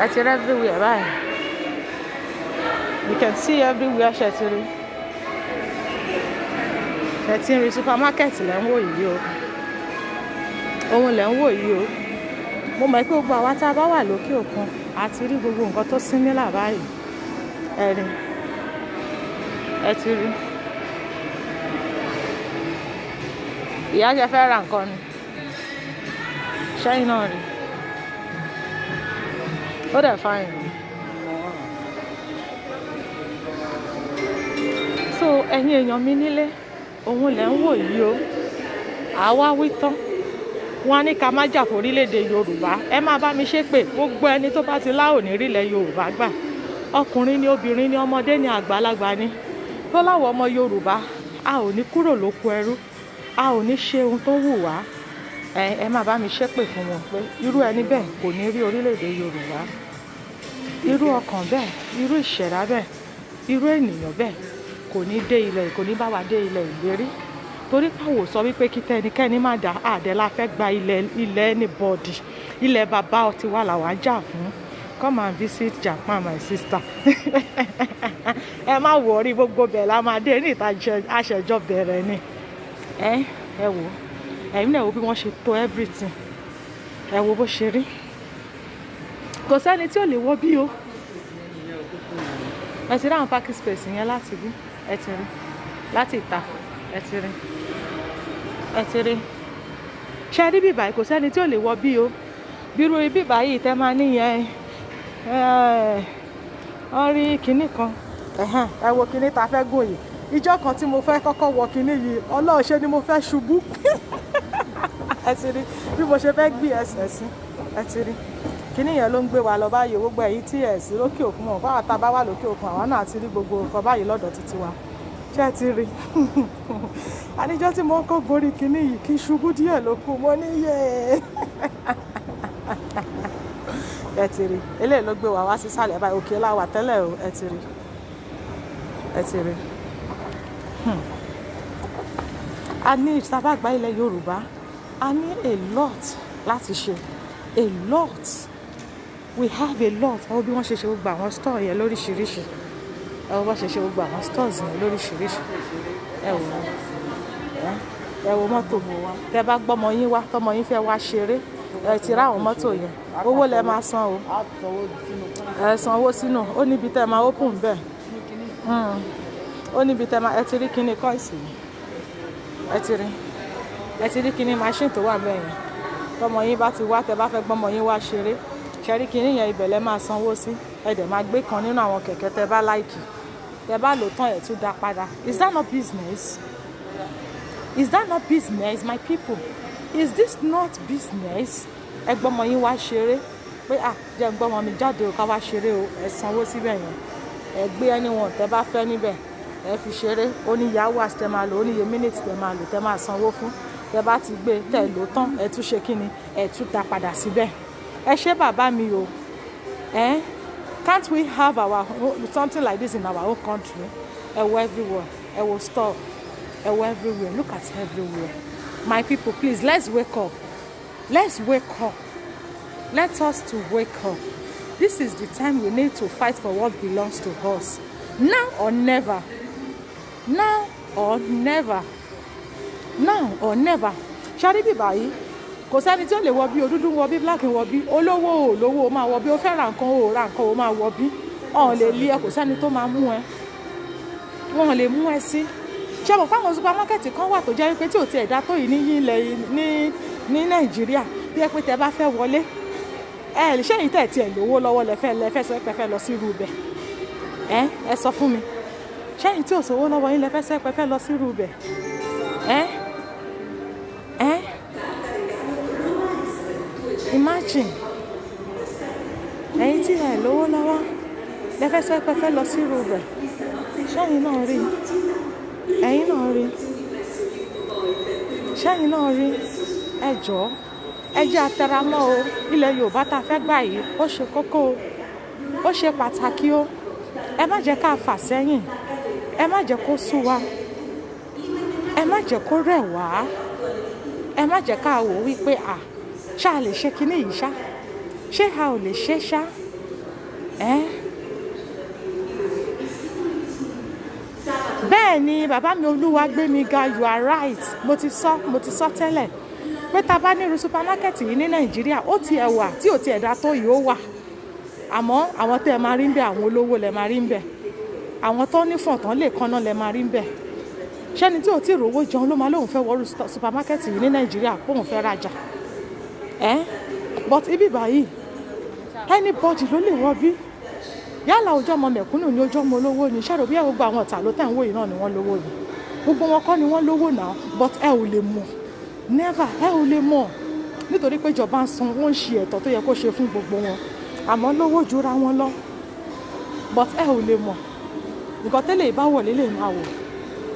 Ẹ ti rí everywhere báyìí, you can see everywhere. Ṣé ti rí? Ẹ ti ń rí? Supermarket lẹ̀ ń wò yìí o, òun lẹ̀ ń wò yìí o. Mo mọ̀ pé gbogbo àwa tá a bá wà lókè òkun, a ti rí gbogbo nǹkan tó similar báyìí. Ẹ rí, ẹ ti rí. Ìyá jẹ fẹ́ ra nǹkan ni, ṣẹ́yìn náà rí, ó dẹ̀ fine. So ẹ̀yin èèyàn mi nílé, òun lẹ̀ ń wò yìí o. Àwa wí tán, wọn á ní ká má jà forílẹ̀-èdè Yorùbá. Ẹ má bá mi ṣépè gbogbo ẹni tó bá ti láò ní rílẹ̀ Yorùbá gbà, ọkùnrin ni, obìnrin ni, ọmọdé ni, àgbàlagbà ni, tó láwọ ọmọ Yorùbá a ò ní kúrò lóko ẹrú, a ò ní ṣe ohun tó wù wá. Ẹ má bá mi ṣépè fún wọn pé irú ẹni bẹ́ẹ̀ kò ní rí orílẹ̀-èdè Yorùbá, irú ọkàn bẹ́ẹ̀, irú ìṣẹ̀dá bẹ́ẹ̀, irú ènìyàn bẹ́ẹ̀ kò ní dé ilẹ̀, kò ní bá wa dé ilẹ̀ ìlérí. Torí pàwọ̀ sọ wípé kí tẹnikẹ́ni má dá àdẹ la fẹ́ gba ilẹ̀, ilẹ̀ anybody, ilẹ̀ bàbá ọtí wa làwa ń jà fún. Come and visit Japan, my sister. Ẹ má wọrí, gbogbo bẹ̀ la máa dé ní ìta, àṣẹjọ bẹ̀rẹ̀ ni. Ẹ wò, ẹ̀yin náà wo bí wọ́n ṣe to everything. Ẹ wo bó ṣe rí, kò sẹ́ni tí ò lè wọ bí o. Ẹ ti rí àwọn parking space yẹn láti bí, ẹ ti rí láti ìta, ẹ ti rí, ẹ ti rí. Ṣe rí bíbá yìí, kò sẹ́ni tí ò lè wọ bí o. Bírú bíbá yìí tẹ́ máa níyẹn, ọ rí kinní kan. Ẹ wo kinní ta fẹ́ gùn yìí. Ìjọ́ kan tí mo fẹ́ kọ́kọ́ wọ kinní yìí, Ọlọ́run ṣe ni mo fẹ́ ṣubú. Ẹ ti rí bí mo ṣe fẹ́ gbé ẹsẹ̀ sí. Ẹ ti rí kinní yẹn ló ń gbé wa lọ báyìí. Gbogbo ẹ̀yin tí ẹ̀ sí lókè òkun mọ̀ báwa, tá a bá wà lókè òkun, àwọn náà ti rí gbogbo nǹkan báyìí lọ́dọ̀ títí wa. Ṣé ẹ ti rí àníjọ́ tí mo kọ́ gorí kinní yìí, kí n ṣubú díẹ̀ ló kù, mo ní yé. Ẹ ti rí, eléyìí ló gbé wa wá sísàlẹ̀ báyìí. Òkè la wà tẹ́lẹ̀ o. Ẹ ti rí, ẹ ti rí. A ní ìsábàgbà ilẹ̀ Yorùbá, a ní a lot láti ṣe, a lot, we have a lot. Ẹ wo bí wọ́n ṣe ṣe gbogbo àwọn store yẹn lóríṣiríṣi. Ẹ wo bó ṣe ṣe gbogbo àwọn stores yẹn lóríṣiríṣi. Ẹ wò, ẹ wo mọ́tò. Tẹ bá gbọ́mọ yín wá, tọmọ yín fẹ́ wá ṣeré, ẹ ti rá àwọn mọ́tò yẹn, owó lẹ máa san o. Ẹ san owó sínú, ó níbi tẹ máa open bẹ́ẹ̀, ó níbi tẹ máa. Ẹ ti rí kíní kọ́ìsì yìí, ẹ ti rí, ẹ ti rí kíní machine tó wà bẹ́ẹ̀ yẹn. Tọmọ yín bá ti wá, tẹ bá fẹ́ gbọ́mọ yín wá ṣeré, ṣẹ́rí kíní yẹn, ibẹ̀ lẹ máa sanwó sí. Ẹ dẹ̀ máa gbé kan nínú àwọn kẹ̀kẹ́ tẹ bá like, tẹ bá lò tán, ẹ̀ tún dá padà. Is that not business? Is that not business, my people? Is this not business? Ẹ gbọ́mọ yín wá ṣeré pé à jẹ́ ń gbọ́mọ mi jáde o, ká wá ṣeré o, ẹ sanwó síbẹ̀ yẹn, ẹ gbé anyone tẹ bá fẹ́ níbẹ̀, ẹ fi ṣeré. Ó ní iye hours tẹ máa lò, ó ní iye minutes tẹ máa lò, tẹ máa sanwó fún. Tẹ bá ti gbé, tẹ lò tán, ẹ tún ṣe kíni, ẹ tún dá padà síbẹ̀. Ẹ ṣé bàbá mi o. Eh? Can't we have our own, something like this in our own country? Ẹ wo everywhere, ẹ wo store, ẹ wo everywhere, look at everywhere. My people, please, let's wake up. Let's wake up. Let us to wake up. This is the time we need to fight for what belongs to us. Now or never. Now or never. Now or never. Ṣárí bíbá yìí, kò sẹ́ni tí ó lè wọ bí o. Dúdú wọ bí, black wọ bí, olówó ò lówó o máa wọ bí, o fẹ́ ra nǹkan o ra nǹkan o máa wọ bí. Ọ̀n lè lé ẹ, kò sẹ́ni tó máa mú ẹ, wọn lè mú ẹ sí. Ṣé mo fáwọn supamákẹ́ẹ̀tì kan wà tó jẹ́ wípé tí ò tiẹ̀ dá tó yìí ní ilẹ̀ ní Nàìjíríà, bí ẹ pé tẹ bá fẹ́ wọlé ẹ ṣé yìí tẹ̀ tiẹ̀ lówó lọ́wọ́ lẹ́fẹ́ sọ pé fẹ́ lọ sí irú ibẹ̀? Ẹ sọ fún mi, ṣé yìí tí ò sówó lọ́wọ́ yín lẹ́fẹ́ sọ pé fẹ́ lọ sí irú ibẹ̀? Ẹ imagine ẹ̀yin tí ẹ lówó lọ́wọ́ lẹ́fẹ́ sọ pé fẹ́ lọ sí irú ibẹ̀. Ṣẹ́yìn náà rí, ẹ̀yin náà rí, ṣẹ́yìn náà rí. Ẹ jọ̀ọ́, ẹ jẹ́ àtẹramọ́ o. Ilẹ̀ Yorùbá tá a fẹ́ gbà yìí, ó ṣe kókó o, ó ṣe pàtàkì o. Ẹ má jẹ́ ká fà sẹ́yìn, ẹ má jẹ́ kó sú wa, ẹ má jẹ́ kó rẹ̀ wá, ẹ má jẹ́ ká wò wípé à ṣá a lè ṣe kinní yìí ṣá, ṣé a ò lè ṣe ṣá? Bẹ́ẹ̀ ni bàbá mi Olúwa gbé mi ga, you are right. Mo ti sọ tẹ́lẹ̀ pé tá a bá ní irú supermarket yìí ní Nàìjíríà, ó ti ẹ̀ wà tí ò ti ẹ̀dá tó yìí ó wà. Àmọ́ àwọn tẹ́ ẹ máa rí ń bẹ̀, àwọn olówó lẹ máa rí ń bẹ̀, àwọn tó ní fọ̀tán lè kanná lẹ máa rí ń bẹ̀. Ṣẹ́ni tí ò tí ì rówó jẹun ló máa lóun fẹ́ wọrú supermarket yìí ní Nàìjíríà póun fẹ́ rajà? But ibi báyìí anybody ló lè wọ bí. Yálà ojú ọmọ mẹ̀kúnnù ni, ojú ọmọ olówó ni. Ṣẹ́rò bí gbogbo àwọn ọ̀tà ló tẹ̀ ń wò yìí náà ni wọ́n lówó ni? Gbogbo wọn kọ́ ni wọ́n lówó náà, but ẹ ò lè mọ̀, never, ẹ ò lè mọ̀, nítorí pé ìjọba ń san, wọ́n ń ṣe ẹ̀tọ́ tó yẹ kó ṣe fún gbogbo wọn, àmọ́ lówó jura wọn lọ, but ẹ ò lè mọ̀. Nǹkan tẹ́lẹ̀ ìbá wọ̀ lélẹ̀ máa wò.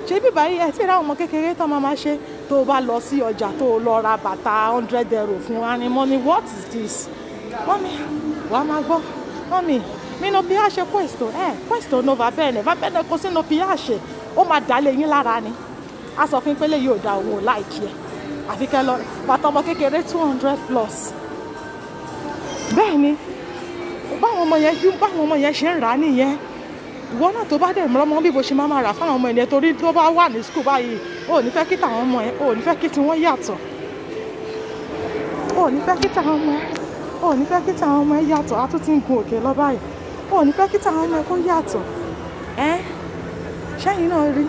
Ṣé bí báyìí ẹ tí ì ráwọn ọmọ kékeré tán máa ṣe tó o bá lọ sí ọjà tó o lọ ra bàtà €100 fún wa ni, mọ́mí what is this? Mọ́mí wàá máa gbọ́, mọ́mí mi no piace questo, questo no va bene, va bene così no piace. Ó máa dálé yín lára ni. A sọ fún pélé yóò da, òun ò láìkí ẹ. Àfi kẹ́ lọ bàtà ọmọ kékeré 200 plus. Bẹ́ẹ̀ ni, báwọn ọmọ yẹn ṣe ń rà á nìyẹn. Ìwọ náà tó bá dẹ̀ mọ́mọ́ bí bó ṣe máa rà fáwọn ọmọ yẹn, torí tó bá wà ní school báyìí, ó ní fẹ́ kí tàwọn ọmọ yẹn, ó ní fẹ́ kí tiwọn yàtọ̀. Ó ní fẹ́ kí tàwọn ọmọ yẹn, ó ní fẹ́ kí tàwọn ọmọ yẹn yàtọ̀. A tún ti ń gun òkè lọ báyìí. Ó ní fẹ́ kí tàwọn ọmọ ẹ kó yàtọ̀. Ṣẹ́yìn náà rí.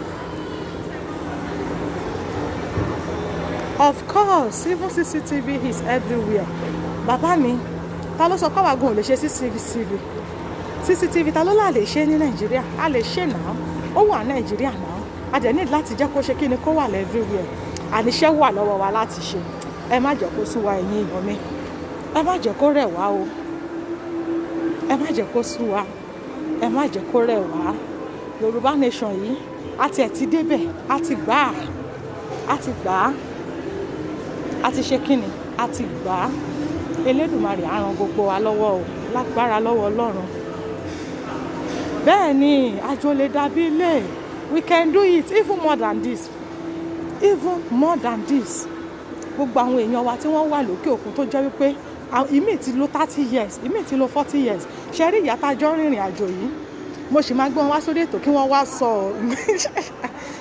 Of course, even CCTV is everywhere. Bàbá mi, ta ló sọ pé àwa gan ò lè ṣe CCTV? CCTV ta ló là lè ṣe ní Nàìjíríà? A lè ṣe náà, ó wà Nàìjíríà náà. A dẹ̀ ní láti jẹ́ kó ṣe kí ni kó wà everywhere. Àníṣe wà lọ́wọ́ wa láti ṣe. Ẹ má jẹ́ kó sú wa ẹ̀yin èèyàn mi. Ẹ má jẹ́ kó rẹ̀ wá o. Ẹ má jẹ́ kó sú wa, ẹ má jẹ́ kó rẹ̀ wá. Yorùbá nation yìí, a tiẹ̀ ti débẹ̀, a ti gbà á, a ti gbà á, a ti ṣe kíni, a ti gbà á. Elédùmarè á ràn gbogbo wa lọ́wọ́ o, lágbára lọ́wọ́ Ọlọ́run. Bẹ́ẹ̀ ni, àjò lè dàbí ilé. We can do it even more than this, even more than this. Gbogbo àwọn èèyàn wa tí wọ́n wà lókè òkun tó jẹ́ wípé ìmí ti lò 30 years, ìmí ti lò 40 years. Ṣe rí ìyá tá a jọ rìnrìn àjò yìí, mo sì máa gbé wọn wá sórí ètò kí wọ́n wá sọ,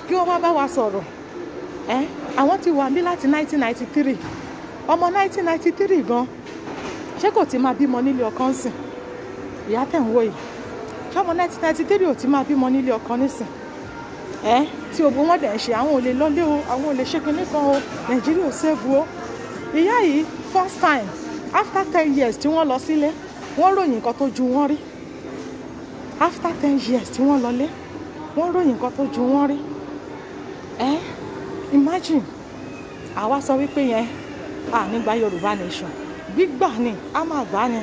kí wọ́n wá bá wa sọ̀rọ̀. Àwọn ti wà ní láti 1993. Ọmọ 1993 gan, ṣé kò ti máa bímọ nílé ọkọ ńsìn? Ìyá tẹ̀ ń wò yìí, ṣé ọmọ 1993 ò ti máa bímọ nílé ọkọ nísìn? Tí ògbó wọn dẹ̀ ń ṣe, àwọn ò lè lọlé o, àwọn ò lè ṣe kinní kan o, Nàìjíríà ò save o. Ìyá yìí first time after 10 years tí wọ́n lọ sílé, wọ́n ròyìn nǹkan tó ju wọ́n rí. After 10 years tí wọ́n lọlé, wọ́n ròyìn nǹkan tó ju wọ́n rí. Imagine, àwa sọ wípé yẹn à nígbà Yorùbá nation gbígbà ni, a máa gbà ni,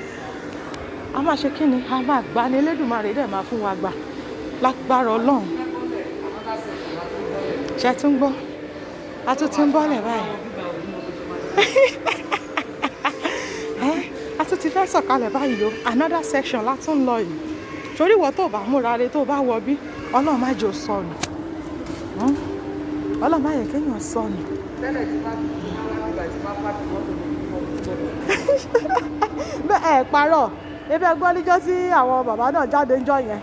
a máa ṣe kíni, a máa gbà ni. Elédùmarè dẹ̀ máa fún wa gbà lágbára Ọlọ́run. Ṣé tún gbọ́? A tún ti ń bọ́lẹ̀ báyìí. A tún ti fẹ́ sọ̀kalẹ̀ báyìí o. Another section la tún lọ yìí. Torí ìwọ tó bá múra re, tó bá wọ bí, Ọlọ́run má jò sọnù. Ọlọ́run má yẹ kéèyàn sọnù. Bẹ́ẹ̀ ẹ parọ́, ebi ẹgbọ́n níjọ́ tí àwọn bàbá náà jáde níjọ́ yẹn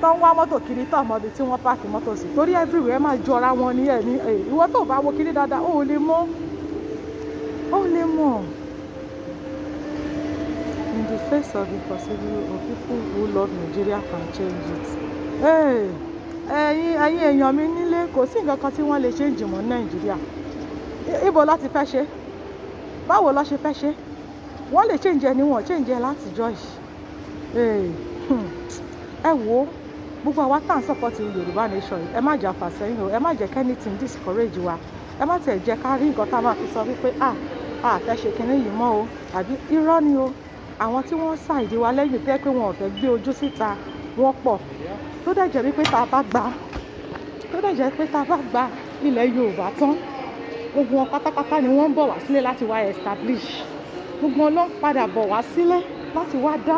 tó ń wá mọ́tò kiri tó mọ ibi tí wọ́n páàkì mọ́tò sí, torí everywhere máa jọra wọn ní ẹ̀ ní ìwọ tó bá wo kiri dáadáa ó lè mọ̀, ó lè mọ̀. In the The face of the possible of people who love Nigeria can change it. Hey, ẹ̀yin èèyàn mi nílé, kò sí nǹkan kan tí wọ́n lè change mọ́ Nàìjíríà. Ibo la ti fẹ́ ṣe? Báwo la ṣe fẹ́ ṣe? Wọ́n lè change ẹ ni wọ́n change ẹ látijọ́ yìí. Ẹ wo gbogbo àwa tá à ń support Yorùbá nation yìí, ẹ má jà fà sẹ́yìn o, ẹ má jẹ́ k'anything discourage wa, ẹ má tiẹ̀ jẹ́ ká rí nǹkan tá a máa fi sọ wípé a fẹ́ ṣe kinní yìí mọ́ o, àbí irọ́ ni o. Àwọn tí wọ́n ṣàìdí wa lẹ́yìn tẹ́ pé wọn ò fẹ́ gbé ojú síta wọ́n pọ̀, tó dẹ̀ jẹ́ wípé tá a bá gba tó dẹ̀ jẹ́ pé tá a bá gba ilẹ̀ Yorùbá tán, gbogbo wọn pátápátá ni wọ́n ń bọ̀ wá sílé láti wá establish. Gbogbo wọn ló ń padà bọ̀ wá sílé láti wá dá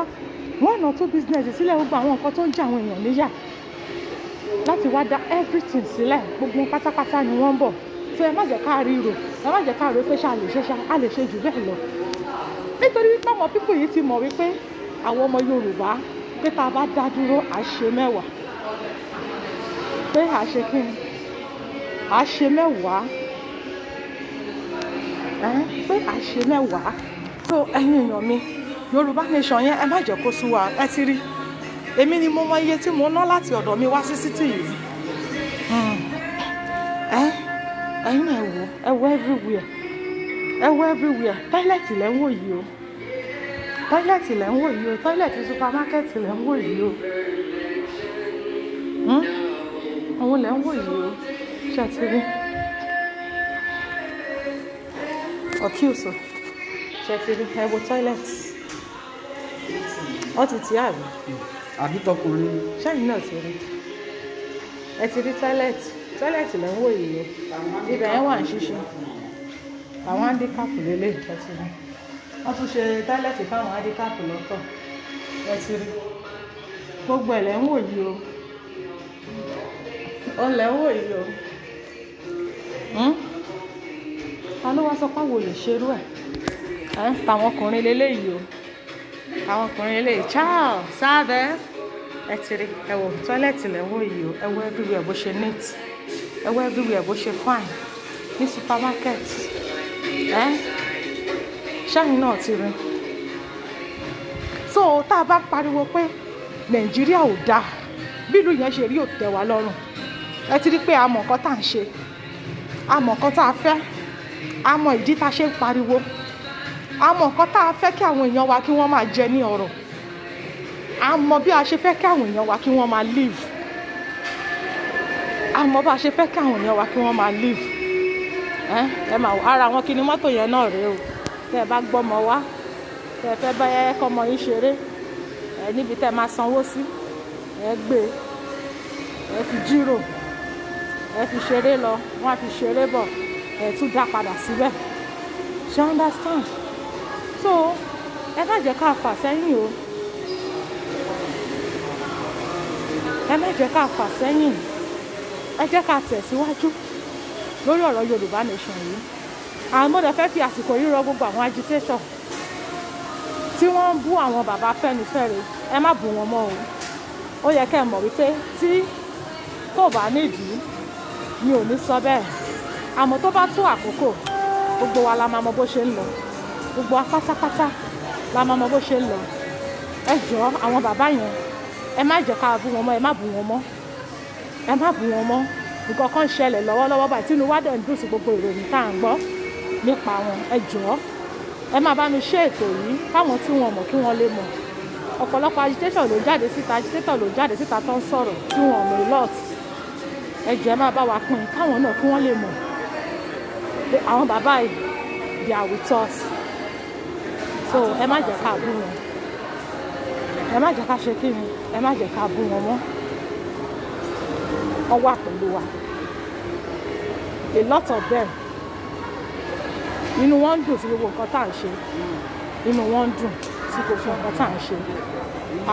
one or two business sílẹ̀, gbogbo àwọn nǹkan tó ń jẹ àwọn èèyàn níyà láti wá dá everything sílẹ̀, gbogbo wọn pátápátá ni wọ́n ń bọ̀. So ẹ má jẹ́ ká rí rò, ẹ má jẹ́ ká rò pé ṣá lè ṣe, ṣá a lè ṣe jù bẹ́ẹ̀ lọ, nítorí wípé àwọn people yìí ti mọ̀ wípé àwọn ọmọ Yorùbá, pé tá a bá dá dúró, à ṣe mẹ́wàá, pé à ṣe kí ni, à ṣe mẹ́wàá, pé à ṣe mẹ́wàá. So ẹ̀yin èèyàn mi, Yorùbá nation yẹn, ẹ má jẹ́ kó sú wa. Ẹ ti rí, èmi ni mo mọ iye tí mo ná láti ọ̀dọ̀ mi wá sí city yìí. Ẹ̀yin náà, ẹ wò, ẹ wò everywhere, ẹ wò everywhere. Toilet lẹ́ ń wò yìí o, toilet lẹ́ ń wò yìí o, toilet supermarket lẹ́ ń wò yìí o. Òun lẹ́ ń wò yìí o. Ṣé ẹ ti rí ọ̀kí òsò? Ṣé ẹ ti rí? Ẹ wo toilet, wọ́n ti tì í, àbí? Àbí tọkùnrin. Ṣẹ́yìn náà ti rí? Ẹ ti rí toilet, toilet lẹ́ ń wò yìí o. Ibẹ̀ yẹn wà ń ṣiṣẹ́ àwọn handicap lélẹ̀. Ẹ ti rí, wọ́n tún ṣe toilet fáwọn handicap lọ́tọ̀. Ẹ ti rí, gbogbo ẹ̀ lẹ́ ń wò yìí o, òun lẹ́ ń wò yìí o. Ta ló wá sọ pé àwọn ò lè ṣerú ẹ̀? Ẹ̀ tàwọn ọkùnrin lélẹ́yìí o, àwọn ọkùnrin lélẹ́yìí. Ciao, salve. Ẹ ti rí, ẹ wò, toilet lẹ́ ń wò yìí o. Ẹ wo everywhere bó ṣe neat, ẹ wo everywhere bó ṣe fine ní supermarket. Ẹ ṣáyìn náà ti rí. So tá a bá pariwo pé Nàìjíríà ò dáa, bí ìlú yẹn ṣe rí ò tẹ́ wa lọ́rùn, ẹ ti rí pé a mọ̀ nǹkan tá à ń ṣe, a mọ̀ nǹkan tá a fẹ́, a mọ̀ ìdí tá a ṣe ń pariwo, a mọ̀ nǹkan tá a fẹ́ kí àwọn èèyàn wa kí wọ́n máa jẹ ní ọrọ̀, a mọ̀ bí a ṣe fẹ́ kí àwọn èèyàn wa kí wọ́n máa live, a mọ̀ bá a ṣe fẹ́ kí àwọn èèyàn wa kí wọ́n máa live. Ẹ ẹ máa wò ara àwọn kíní mọ́tò yẹn náà rèé o. Tẹ́ ẹ bá gbọ́mọ wá, tẹ́ ẹ fẹ́ bá ẹ kọ́mọ yín ṣeré, ẹ níbi tẹ́ ẹ máa sanwó sí, ẹ gbé, ẹ fi jírò, ẹ fi ṣeré lọ, wọ́n á fi ṣeré bọ̀, ẹ tún dá padà síbẹ̀. Ṣe understand? So ẹ má jẹ́ ká fà sẹ́yìn o, ẹ má jẹ́ ká fà sẹ́yìn, ẹ jẹ́ ká tẹ̀síwájú lórí ọ̀rọ̀ Yorùbá nation yìí. Àwọn mo dẹ̀ fẹ́ fi àsìkò yìí rọ gbogbo àwọn agitation tí wọ́n ń bú àwọn bàbá Afẹ́nifẹ́re, ẹ má bú wọn mọ́ o. Ó yẹ kẹ́ ẹ mọ̀ wípé tí tó bá nídìí mi ò ní sọ bẹ́ẹ̀, àmọ́ tó bá tó àkókò, gbogbo wa la máa mọ bó ṣe ń lọ, gbogbo wa pátápátá la máa mọ bó ṣe ń lọ. Ẹ jọ̀ọ́, àwọn bàbá yẹn, ẹ má jẹ́ ká bú wọn mọ́, ẹ má bú wọn mọ́, ẹ má bú wọn mọ́. Nǹkan kan ń ṣẹlẹ̀ lọ́wọ́lọ́wọ́ báyìí tínú wa dẹ̀ ń dùn sí gbogbo ìròyìn tá à ń gbọ́ nípa wọn. Ẹ jọ̀ọ́, ẹ máa bá mi ṣe ètò yìí káwọn tí wọn mọ̀ kí wọ́n lè mọ̀. Ọ̀pọ̀lọpọ̀ agitation ló jáde síta, agitator ló jáde síta tó ń sọ̀rọ̀ tí wọn mọ̀ a lot. Ẹ jọ̀ọ́, ẹ máa bá wa pín káwọn náà kí wọ́n lè mọ̀ pé àwọn bàbá yìí, they are with us. So ẹ má jẹ́ ká bú wọn, ẹ má jẹ́ ká ṣe kí ni, ẹ má jẹ́ ká bú wọn mọ́. Wọ́n wà pẹ̀lú wa. A lot of them, inú wọn ń dùn sí gbogbo nǹkan tá à ń ṣe, inú wọn ń dùn sí gbogbo nǹkan tá à ń ṣe.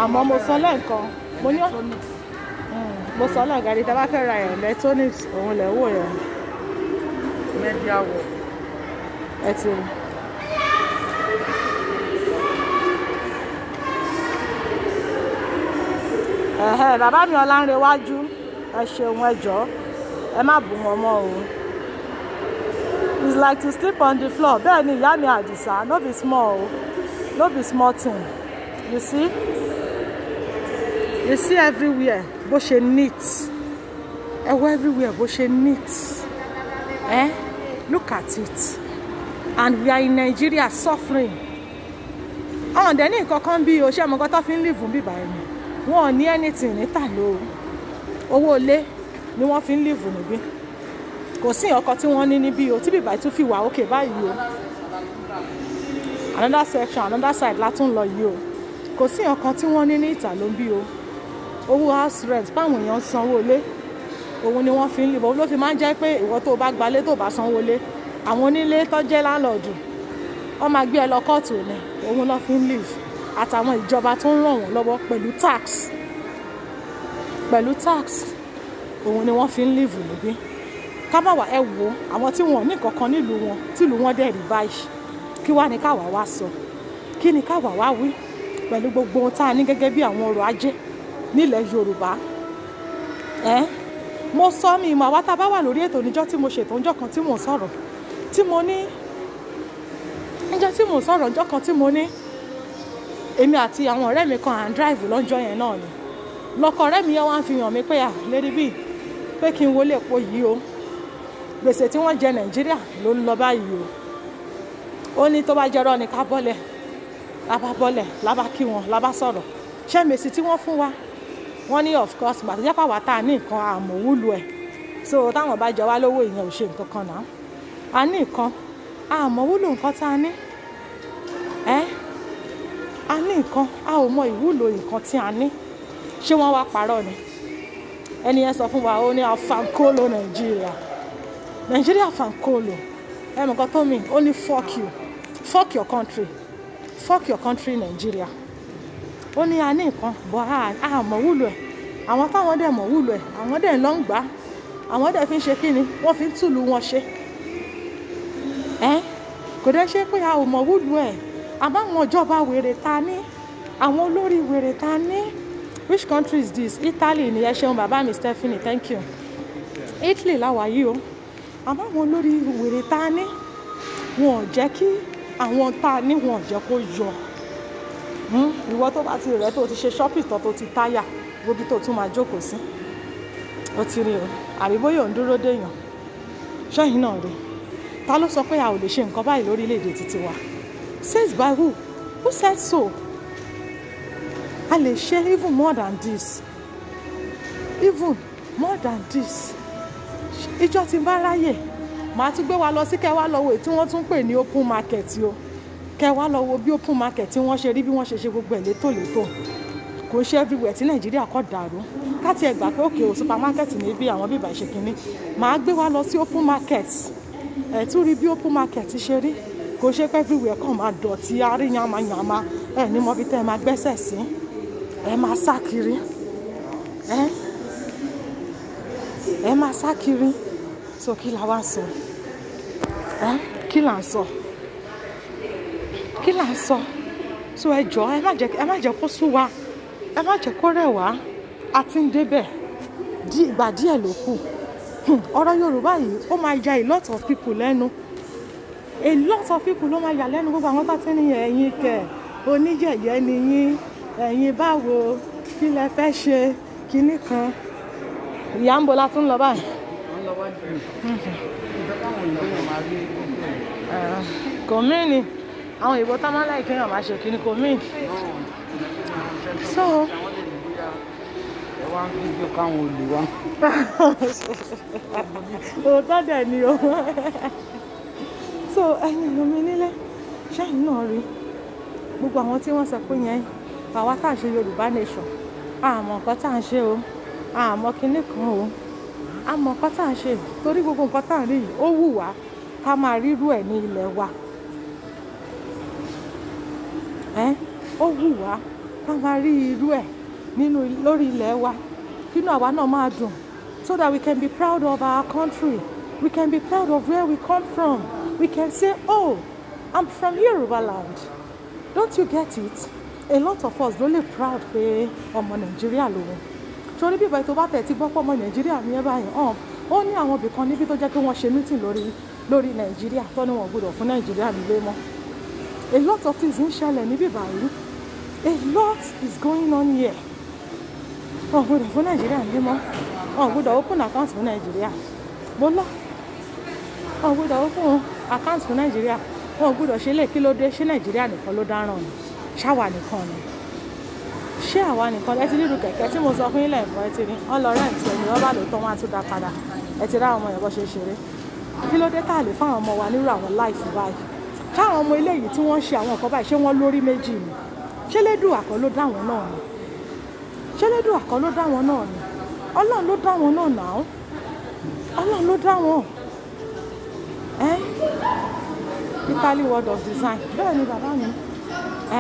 Àmọ́ mo sọ lẹ́ẹ̀kan, mo ní mo sọ lẹ́ẹ̀kan ní tí a bá fẹ́ ra electronics, òun lẹ̀ wò yẹn. Media world. Ẹ ti rí. Ẹ̀hẹ́, bàbá mi Ọlánrewájú, ẹ ṣeun. Ẹ jọ̀ọ́, ẹ má bù wọn mọ́ o. It's like to sleep on the floor. Bẹ́ẹ̀ ni, ìyá mi Àdìsá, no be small o, no be small thing. You see, you see everywhere bó ṣe neat. Ẹ wo everywhere bó ṣe neat. Eh? Look at it. And we are in Nigeria suffering. Àwọn ọ̀dẹ́ ní nǹkan kan bí o ṣé ọmọ kan tó fi ń live bíbá ẹni. Wọn ò ní anything níta ló. Owó ilé ni wọ́n fi ń live níbí. Kò sí nǹkan tí wọ́n ní níbí o tí bíbá tún fi wà òkè báyìí o. Another section, another side la tún lọ yìí o. Kò sí nǹkan tí wọ́n ní ní ìta ló ń bí o. Owó house rent báwọn èèyàn ń sanwó ilé, òun ni wọ́n fi ń live. Òun ló fi máa ń jẹ́ pé ìwọ tó o bá gbalé tó o bá sanwó ilé, àwọn onílé tó jẹ́ landlord, wọ́n máa gbé ẹ lọ kóòtù ni. Òun ló fi ń live. Àtàwọn ìjọba tó ń ràn wọ́n lọ́wọ́ pẹ̀lú tax, pẹ̀lú tax, òun ni wọ́n fi ń live níbí. Ká má wà, ẹ wò àwọn tí wọn ò ní nǹkan kan nílùú wọn, tìlú wọn dẹ̀ rí báyìí. Kí wá ní káwa wá sọ? Kí ni káwa wá wí pẹ̀lú gbogbo ohun tá a ní gẹ́gẹ́ bí àwọn ọrọ̀ ajé nílẹ̀ Yorùbá? Ẹ́ mo sọ mi ìmọ̀ àwa tá a bá wà lórí ètò níjọ́ tí mo ṣètò níjọ́ kan tí mò ń sọ̀rọ̀ tí mo ní, níjọ́ tí mò ń sọ̀rọ̀ níjọ́ kan tí mo ní, èmi àti àwọn ọ̀rẹ́ mi kan à ń drive lọ́jọ́ yẹn náà ni. Lọ́kọ ọ̀rẹ́ mi yẹn wá ń fi hàn mí pé à Lady B, pé kí n wọlé epo yìí o, gbèsè tí wọ́n jẹ Nàìjíríà ló ń lọ báyìí o. Ó ní tó bá jẹ́rọ́ ni ká bọ́lẹ̀. Lábá bọ́lẹ̀, lábá kí wọn, lábá sọ̀rọ̀. Ṣé mèsì tí wọ́n fún wa? Wọ́n ní of course, gbà tó jẹ́ pàwọ́ tá a ní nǹkan àmọ̀wúlò ẹ̀. So táwọn bá jẹ wá lówó, ìyẹn ò ṣe nǹkan kan náà. A ní nǹkan, àmọ̀wúlò nǹkan tá a ní. Ẹ́ a ní nǹkan, a ò mọ ìwúlò nǹkan tí a ní. Ṣé wọ́n wá parọ́ ni? Ẹni yẹn sọ fún wa, ó ní afankolo Nàìjíríà. Nàìjíríà fankolo. Ẹ mọ̀ nǹkan tó mean, ó ní fuck you, fuck your country, fuck your country Nigeria. Ó ní a ní nǹkan, but a mọ̀ wúlò ẹ̀. Àwọn táwọn dẹ̀ mọ̀ wúlò ẹ̀, àwọn dẹ̀ ló ń gbà á. Àwọn dẹ̀ fi ń ṣe kí ni? Wọ́n fi ń tùlù wọn ṣe. Ẹ́ kò dẹ́ ṣe pé a ò mọ̀ wúlò ẹ̀. Àmọ́ àwọn ìjọba wèrè ta ní, àwọn olórí wèrè ta ní. Which country is this? Italy ni. Ẹ ṣeun bàbá mi Stephanie, thank you. Italy la wà yìí o. Àmọ́ àwọn olórí wèrè ta ní, wọn ò jẹ́ kí àwọn ta ní, wọn ò jẹ́ kó yọ. Ìwọ tó bá ti rẹ̀ tó ti ṣe shopping tán tó ti táyà, wo bí tó tún máa jókòó sí. Ó ti rí o. Àbí bóyá ò ń dúró déyàn. Ṣẹ́yìn náà rí. Ta ló sọ pé a ò lè ṣe nǹkan báyìí lórílẹ̀ èdè títí wa? Says by who? Who said so? A lè ṣe even more than this. Even more than this. Ìjọ tí n bá ráyè, màá tún gbé wa lọ sí kẹ́ wá lọ wo èyí tí wọ́n tún pè ní open market o. Kẹ́ wá lọ wo bí open market tí wọ́n ṣe rí, bí wọ́n ṣe ṣe gbogbo ẹ̀ létòlétò. Kò ṣe everywhere tí Nàìjíríà kọ́ dàrú. Ká tí ẹ gbà pé òkè o, supermarket ní bí àwọn bíbà ṣe kínní. Màá gbé wa lọ sí open market. Ẹ tún rí bí open market ṣe rí. Kò ṣe pé everywhere kàn máa dọ̀tí, arí yamayama. Ẹ ní mọ bí tẹ́ ẹ máa gbẹ́sẹ̀ sí. Ẹ máa sá kiri. Ẹ máa sá kiri. So kí la wá sọ? Ẹ kí là ń sọ? Kí là ń sọ? So ẹ jọ̀ọ́, ẹ má jẹ́ kó sú wa. Ẹ má jẹ́ kó rẹ̀ wá. A ti ń débẹ̀. Di ìgbà díẹ̀ ló kù. Ọ̀rọ̀ Yorùbá yìí ó máa ya a lot of people lẹ́nu. A lot of people ló máa yà lẹ́nu. Gbogbo àwọn tó ti ní ẹ̀yin kẹ̀, oníyẹ̀yẹ́ ni yín, ẹ̀yin báwo, kí lẹ fẹ́ ṣe, kinní kan. Ìyá ń bo la tún lọ báyìí? Wọ́n lọ wájú mi. Ìfẹ́ káwọn òyìnbó yẹn máa rí gbogbo ẹ̀. Kò mí ni àwọn òyìnbó tá máa ń láì kéèyàn máa ṣe kinní, kò mí. So Àwọn lè ní bóyá ẹ wá ń fídíò káwọn olè wá. Òótọ́ dẹ̀ ni o. So ẹ̀yin èèyàn mi nílé, ṣẹ́yìn náà rí gbogbo àwọn tí wọ́n sọ pé yẹn àwa tá à ń ṣe Yorùbá nation, àmọ́ nǹkan tá à ń ṣe o, àmọ́ kinní kan o, àmọ́ nǹkan tá à ń ṣe, torí gbogbo nǹkan tá à ń rí yìí, ó wù wá ká máa rírú ẹ̀ ní ilẹ̀ wa. Ẹ́ ó wù wá ká máa rí irú ẹ̀ nínú lórí ilẹ̀ wa, kínú àwa náà máa dùn, so that we can be proud of our country, we can be proud of where we come from, we can say, "Oh, I'm from Yoruba land." Don't you get it? A lot of us ló lè proud pé ọmọ Nàìjíríà lòun, torí bíbá tó bá tẹ̀ tí gbọ́ pọ̀ ọmọ Nàìjíríà ní ẹ báyìí hàn. Ó ní àwọn ibì kan níbi tó jẹ́ pé wọ́n ṣe meeting lórí Nàìjíríà tó ní wọn gbọ́dọ̀ fún Nàìjíríà nílé mọ́. A lot of things ń ṣẹlẹ̀ níbí báyìí. A lot is going on here. Wọn ò gbọ́dọ̀ fún Nàìjíríà ní mọ́. Wọn ò gbọ́dọ̀ open account fún Nàìjíríà. Mo lọ. Wọn ò gbọ́dọ̀ open account fún Nàìjíríà. Wọn ò gbọ́dọ̀ ṣe lè. Kí ló dé? Ṣé Nàìjíríà nìkan ló dáràn ni? Ṣáwa nìkan ni? Ṣé àwa nìkan? Ẹ ti ríru kẹ̀kẹ́ tí mo sọ fún yín lẹ́ẹ̀kan, ẹ ti rí. Wọ́n lọ rent ẹni, wọ́n bá lò tán, wọ́n á tún dá padà. Ẹ ti rí àwọn ọmọ yẹn bọ́ ṣe ṣeré. Kí ló dé tá a lè fáwọn ọmọ wa nírú àwọn life báyìí? Káwọn ọmọ eléyìí tí wọ́n ń ṣe àwọn nǹkan báyìí, ṣé wọ́n lórí méjì ni? Ṣé Lédùà kọ́ ló dá wọn náà ni? Ṣé Lédùà kọ́ ló dá wọn náà ni? Ọlọ́run ló dá wọn náà náà. Ọlọ́run ló dá wọn. Ẹ́ Italy World of Design. Bẹ́ẹ̀ ni bàbá mi.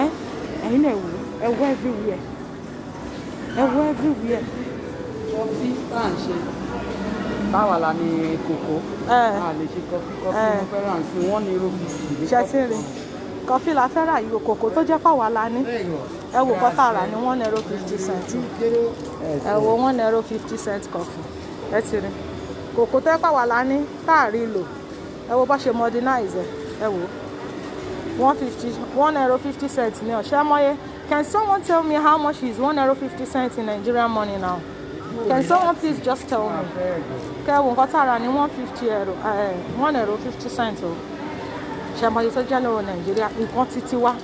Ẹ́ ẹ̀yin náà, wò, ẹ wọ everywhere. Ẹ wọ everywhere. Kọfí tá à ń ṣe, báwa la ní kòkó. A lè ṣe kọfí. Kọfí mo fẹ́ràn sí €1.50. Ṣe ti rí kọfí la fẹ́ rà yìí, kòkó tó jẹ́ pàwọ́ la ní. Ẹ wò kọ́tà rà ní €1.50. Ẹ wo €1.50 coffee. Ẹ ti rí kòkó tó jẹ́ pàwọ́ la ní táàrí lò. Ẹ wo bá ṣe modernize ẹ. Ẹ wò 1.50, €1.50 ní ọ̀ṣẹ́ mọ́yé. Can someone tell me how much is €1.50 in Nigerian money now? Can someone please just tell me? Kẹ wo nǹkan tá a rà ní €1.50, €1.50 o. Ṣe mọ iye tó jẹ́ lọ́wọ́ Nàìjíríà? Nǹkan títí wa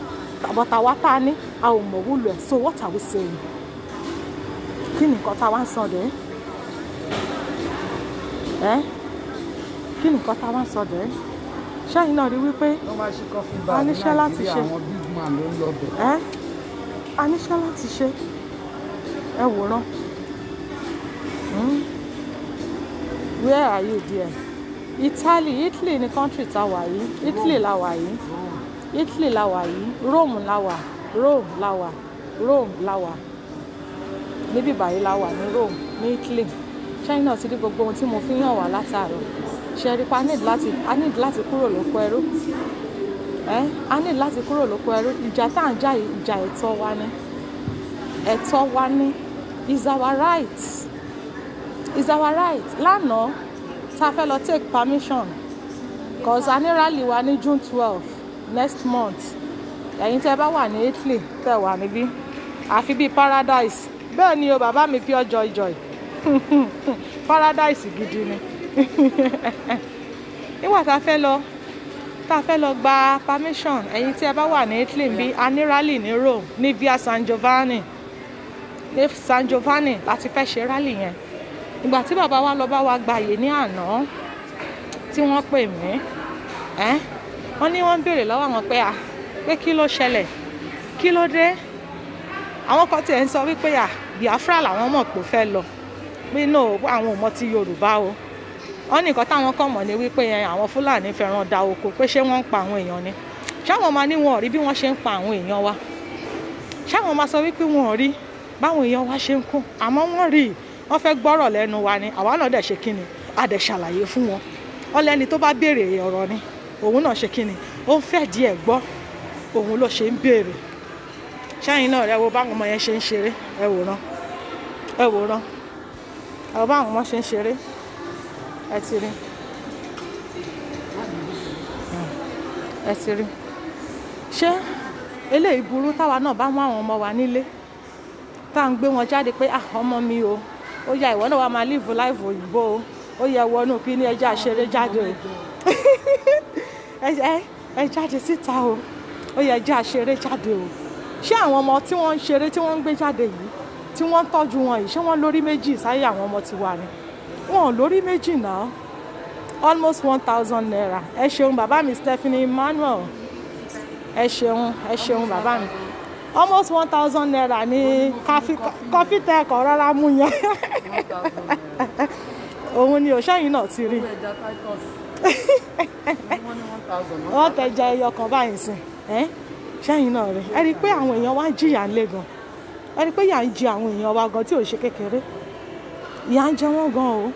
bọ́tà wa tá a ní, a ò mọ̀ wúlò ẹ̀. So what are we saying? Kí ni nǹkan tá a wá ń sọ dẹ́ ẹ́? Kí ni nǹkan tá a wá ń sọ dẹ́? Ṣẹ́yìn náà rí wípé Wọ́n máa ṣe coffee bar a ní níṣẹ́ láti Nàìjíríà, ṣe. àwọn big man ló ń lọ bẹ̀. Ẹ́ a níṣẹ́ láti ṣe. Ẹ wòran. Where are you there? Italy, Italy ni country tá wà yìí. Italy la wà yìí. Italy la wà yìí. Rome la wà. Rome la wà. Rome la wà. Níbí báyìí la wà ní Rome, ní Italy. China ti rí gbogbo ohun tí mo fi hàn wá látàárọ̀. Ṣe rí pa a need láti kúrò lóko ẹrú. Ẹ́ a need láti kúrò lóko ẹrú. Ìjà tá à ń jà yìí, ìjà ẹ̀tọ́ wa ni. Ẹ̀tọ́ wa ni. Is our right. Is our right. Lánàá, tá a fẹ́ lọ take permission, cause a ní rally wa ní June 12 next month. Ẹ̀yin tẹ́ bá wà ní Italy, tẹ́ wà níbí, àfi bíi paradise. Bẹ́ẹ̀ ni o, bàbá mi, pure joy joy. Paradise gidi ni. Nígbà tá a fẹ́ lọ gba permission, ẹ̀yin tí ẹ bá wà ní Italy bí, a ní rally ní Rome, ní Via San Giovanni. Ní San Giovanni láti fẹ́ ṣe rally yẹn. Ìgbà tí bàbá wa lọ bá wa gbàyè ní àná tí wọ́n pè mí, ẹ́ wọ́n ní wọ́n ń béèrè lọ́wọ́ àwọn pé à pé kí ló ṣẹlẹ̀, kí ló dé? Àwọn kan tiẹ̀ ń sọ wípé à Biafra làwọn mọ̀ pé ó fẹ́ lọ, pé no, àwọn ò mọ̀ ti Yorùbá o. Wọ́n ní nǹkan táwọn kàn mọ̀ ní wípé yẹn àwọn Fúlàní fẹ́ràn da oko, pé ṣé wọ́n ń pa àwọn èèyàn ni? Ṣáwọn máa ní wọn ò rí bí wọ́n ṣe ń pa àwọn èèyàn wa? Ṣáwọn máa sọ wípé wọn ò rí báwọn èèyàn wa ṣe ń kú? Àmọ́ wọ́n rí i, wọ́n fẹ́ gbọ́rọ̀ lẹ́nu wa ni. Àwa náà dẹ̀ ṣe kí ni? A dẹ̀ ṣàlàyé fún wọn. Wọ́n lẹ́ni tó bá béèrè ọ̀rọ̀ ni òun náà ṣe kí ni, ó ń fẹ́ díẹ̀ gbọ́, òun ló ṣe ń béèrè. Ṣáyìn náà rẹ, wo báwọn ọmọ yẹn ṣe ń ṣeré. Ẹ wòran, ẹ wòran, ẹ wo báwọn ọmọ ṣe ń ṣeré. Ẹ ti rí, ẹ ti rí. Ṣé eléyìí burú táwa náà bá mú àwọn ọmọ wa nílé, tá à ń gbé wọn jáde pé, ah, ọmọ mi o, ó yá, ìwọ náà wàá máa live life òyìnbó o, ó yẹ wọnú kí ní ẹjẹ àṣeré jáde o, ẹ jáde síta o, ó yẹ ẹjẹ àṣeré jáde o. Ṣé àwọn ọmọ tí wọ́n ń ṣeré, tí wọ́n ń gbé jáde yìí, tí wọ́n ń tọ́jú wọn yìí, ṣé wọ́n lórí méjì sáyé àwọn ọmọ tiwa ni? Wọn ò lórí méjì náà. Almost ₦1,000. Ẹ ṣeun bàbá mi, Stephanie Emmanuel, ẹ ṣeun, ẹ ṣeun bàbá mi. Almost ₦1,000 ní kọfí tẹ ẹ̀kọ́ rárá mú yẹn. Òun ni òṣèyìn náà ti rí. Owó ẹja Titus wọ́n ní 1,000. Wọ́n tẹja ẹyọ kan báyìí sìn. Ẹ́ ṣẹ́yìn náà rí, ẹ rí i pé àwọn èèyàn wa ń jìyà ńlẹ̀ gan. Ẹ rí i pé ìyà ń jẹ àwọn èèyàn wa gan tí ò ṣe kékeré. Ìyà ń jẹ wọ́n gan o.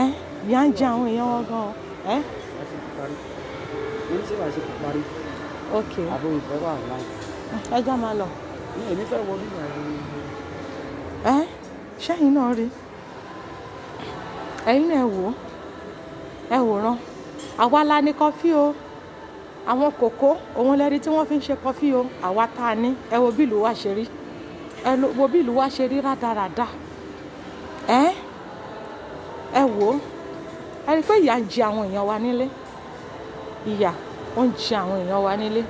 Ẹ́ ìyà ń jẹ àwọn èèyàn wa gan o. Ẹ́ Wàá ṣe ti parí. Mo ní ṣé wàá ṣe ti parí? Ok. Àbò ìfẹ́ wà online. Ẹ já máa lọ. Ní èmi fẹ́ wọ bíbá yìí. Ẹ́ ṣẹ́yìn náà rí, ẹ̀yin náà, ẹ wò ó, ẹ wòran. Àwa la ní kọfí o. Àwọn kòkó òun lẹ́rí tí wọ́n fi ń ṣe kọfí o. Àwa tá a ní, ẹ wo bí ìlú wa ṣe rí, ẹ wo bí ìlú wa ṣe rí rádaràda. Ẹ ẹ wò ó, ẹ rí i pé ìyà ń jẹ àwọn èèyàn wa nílé, ìyà ó ń jẹ àwọn èèyàn wa nílé.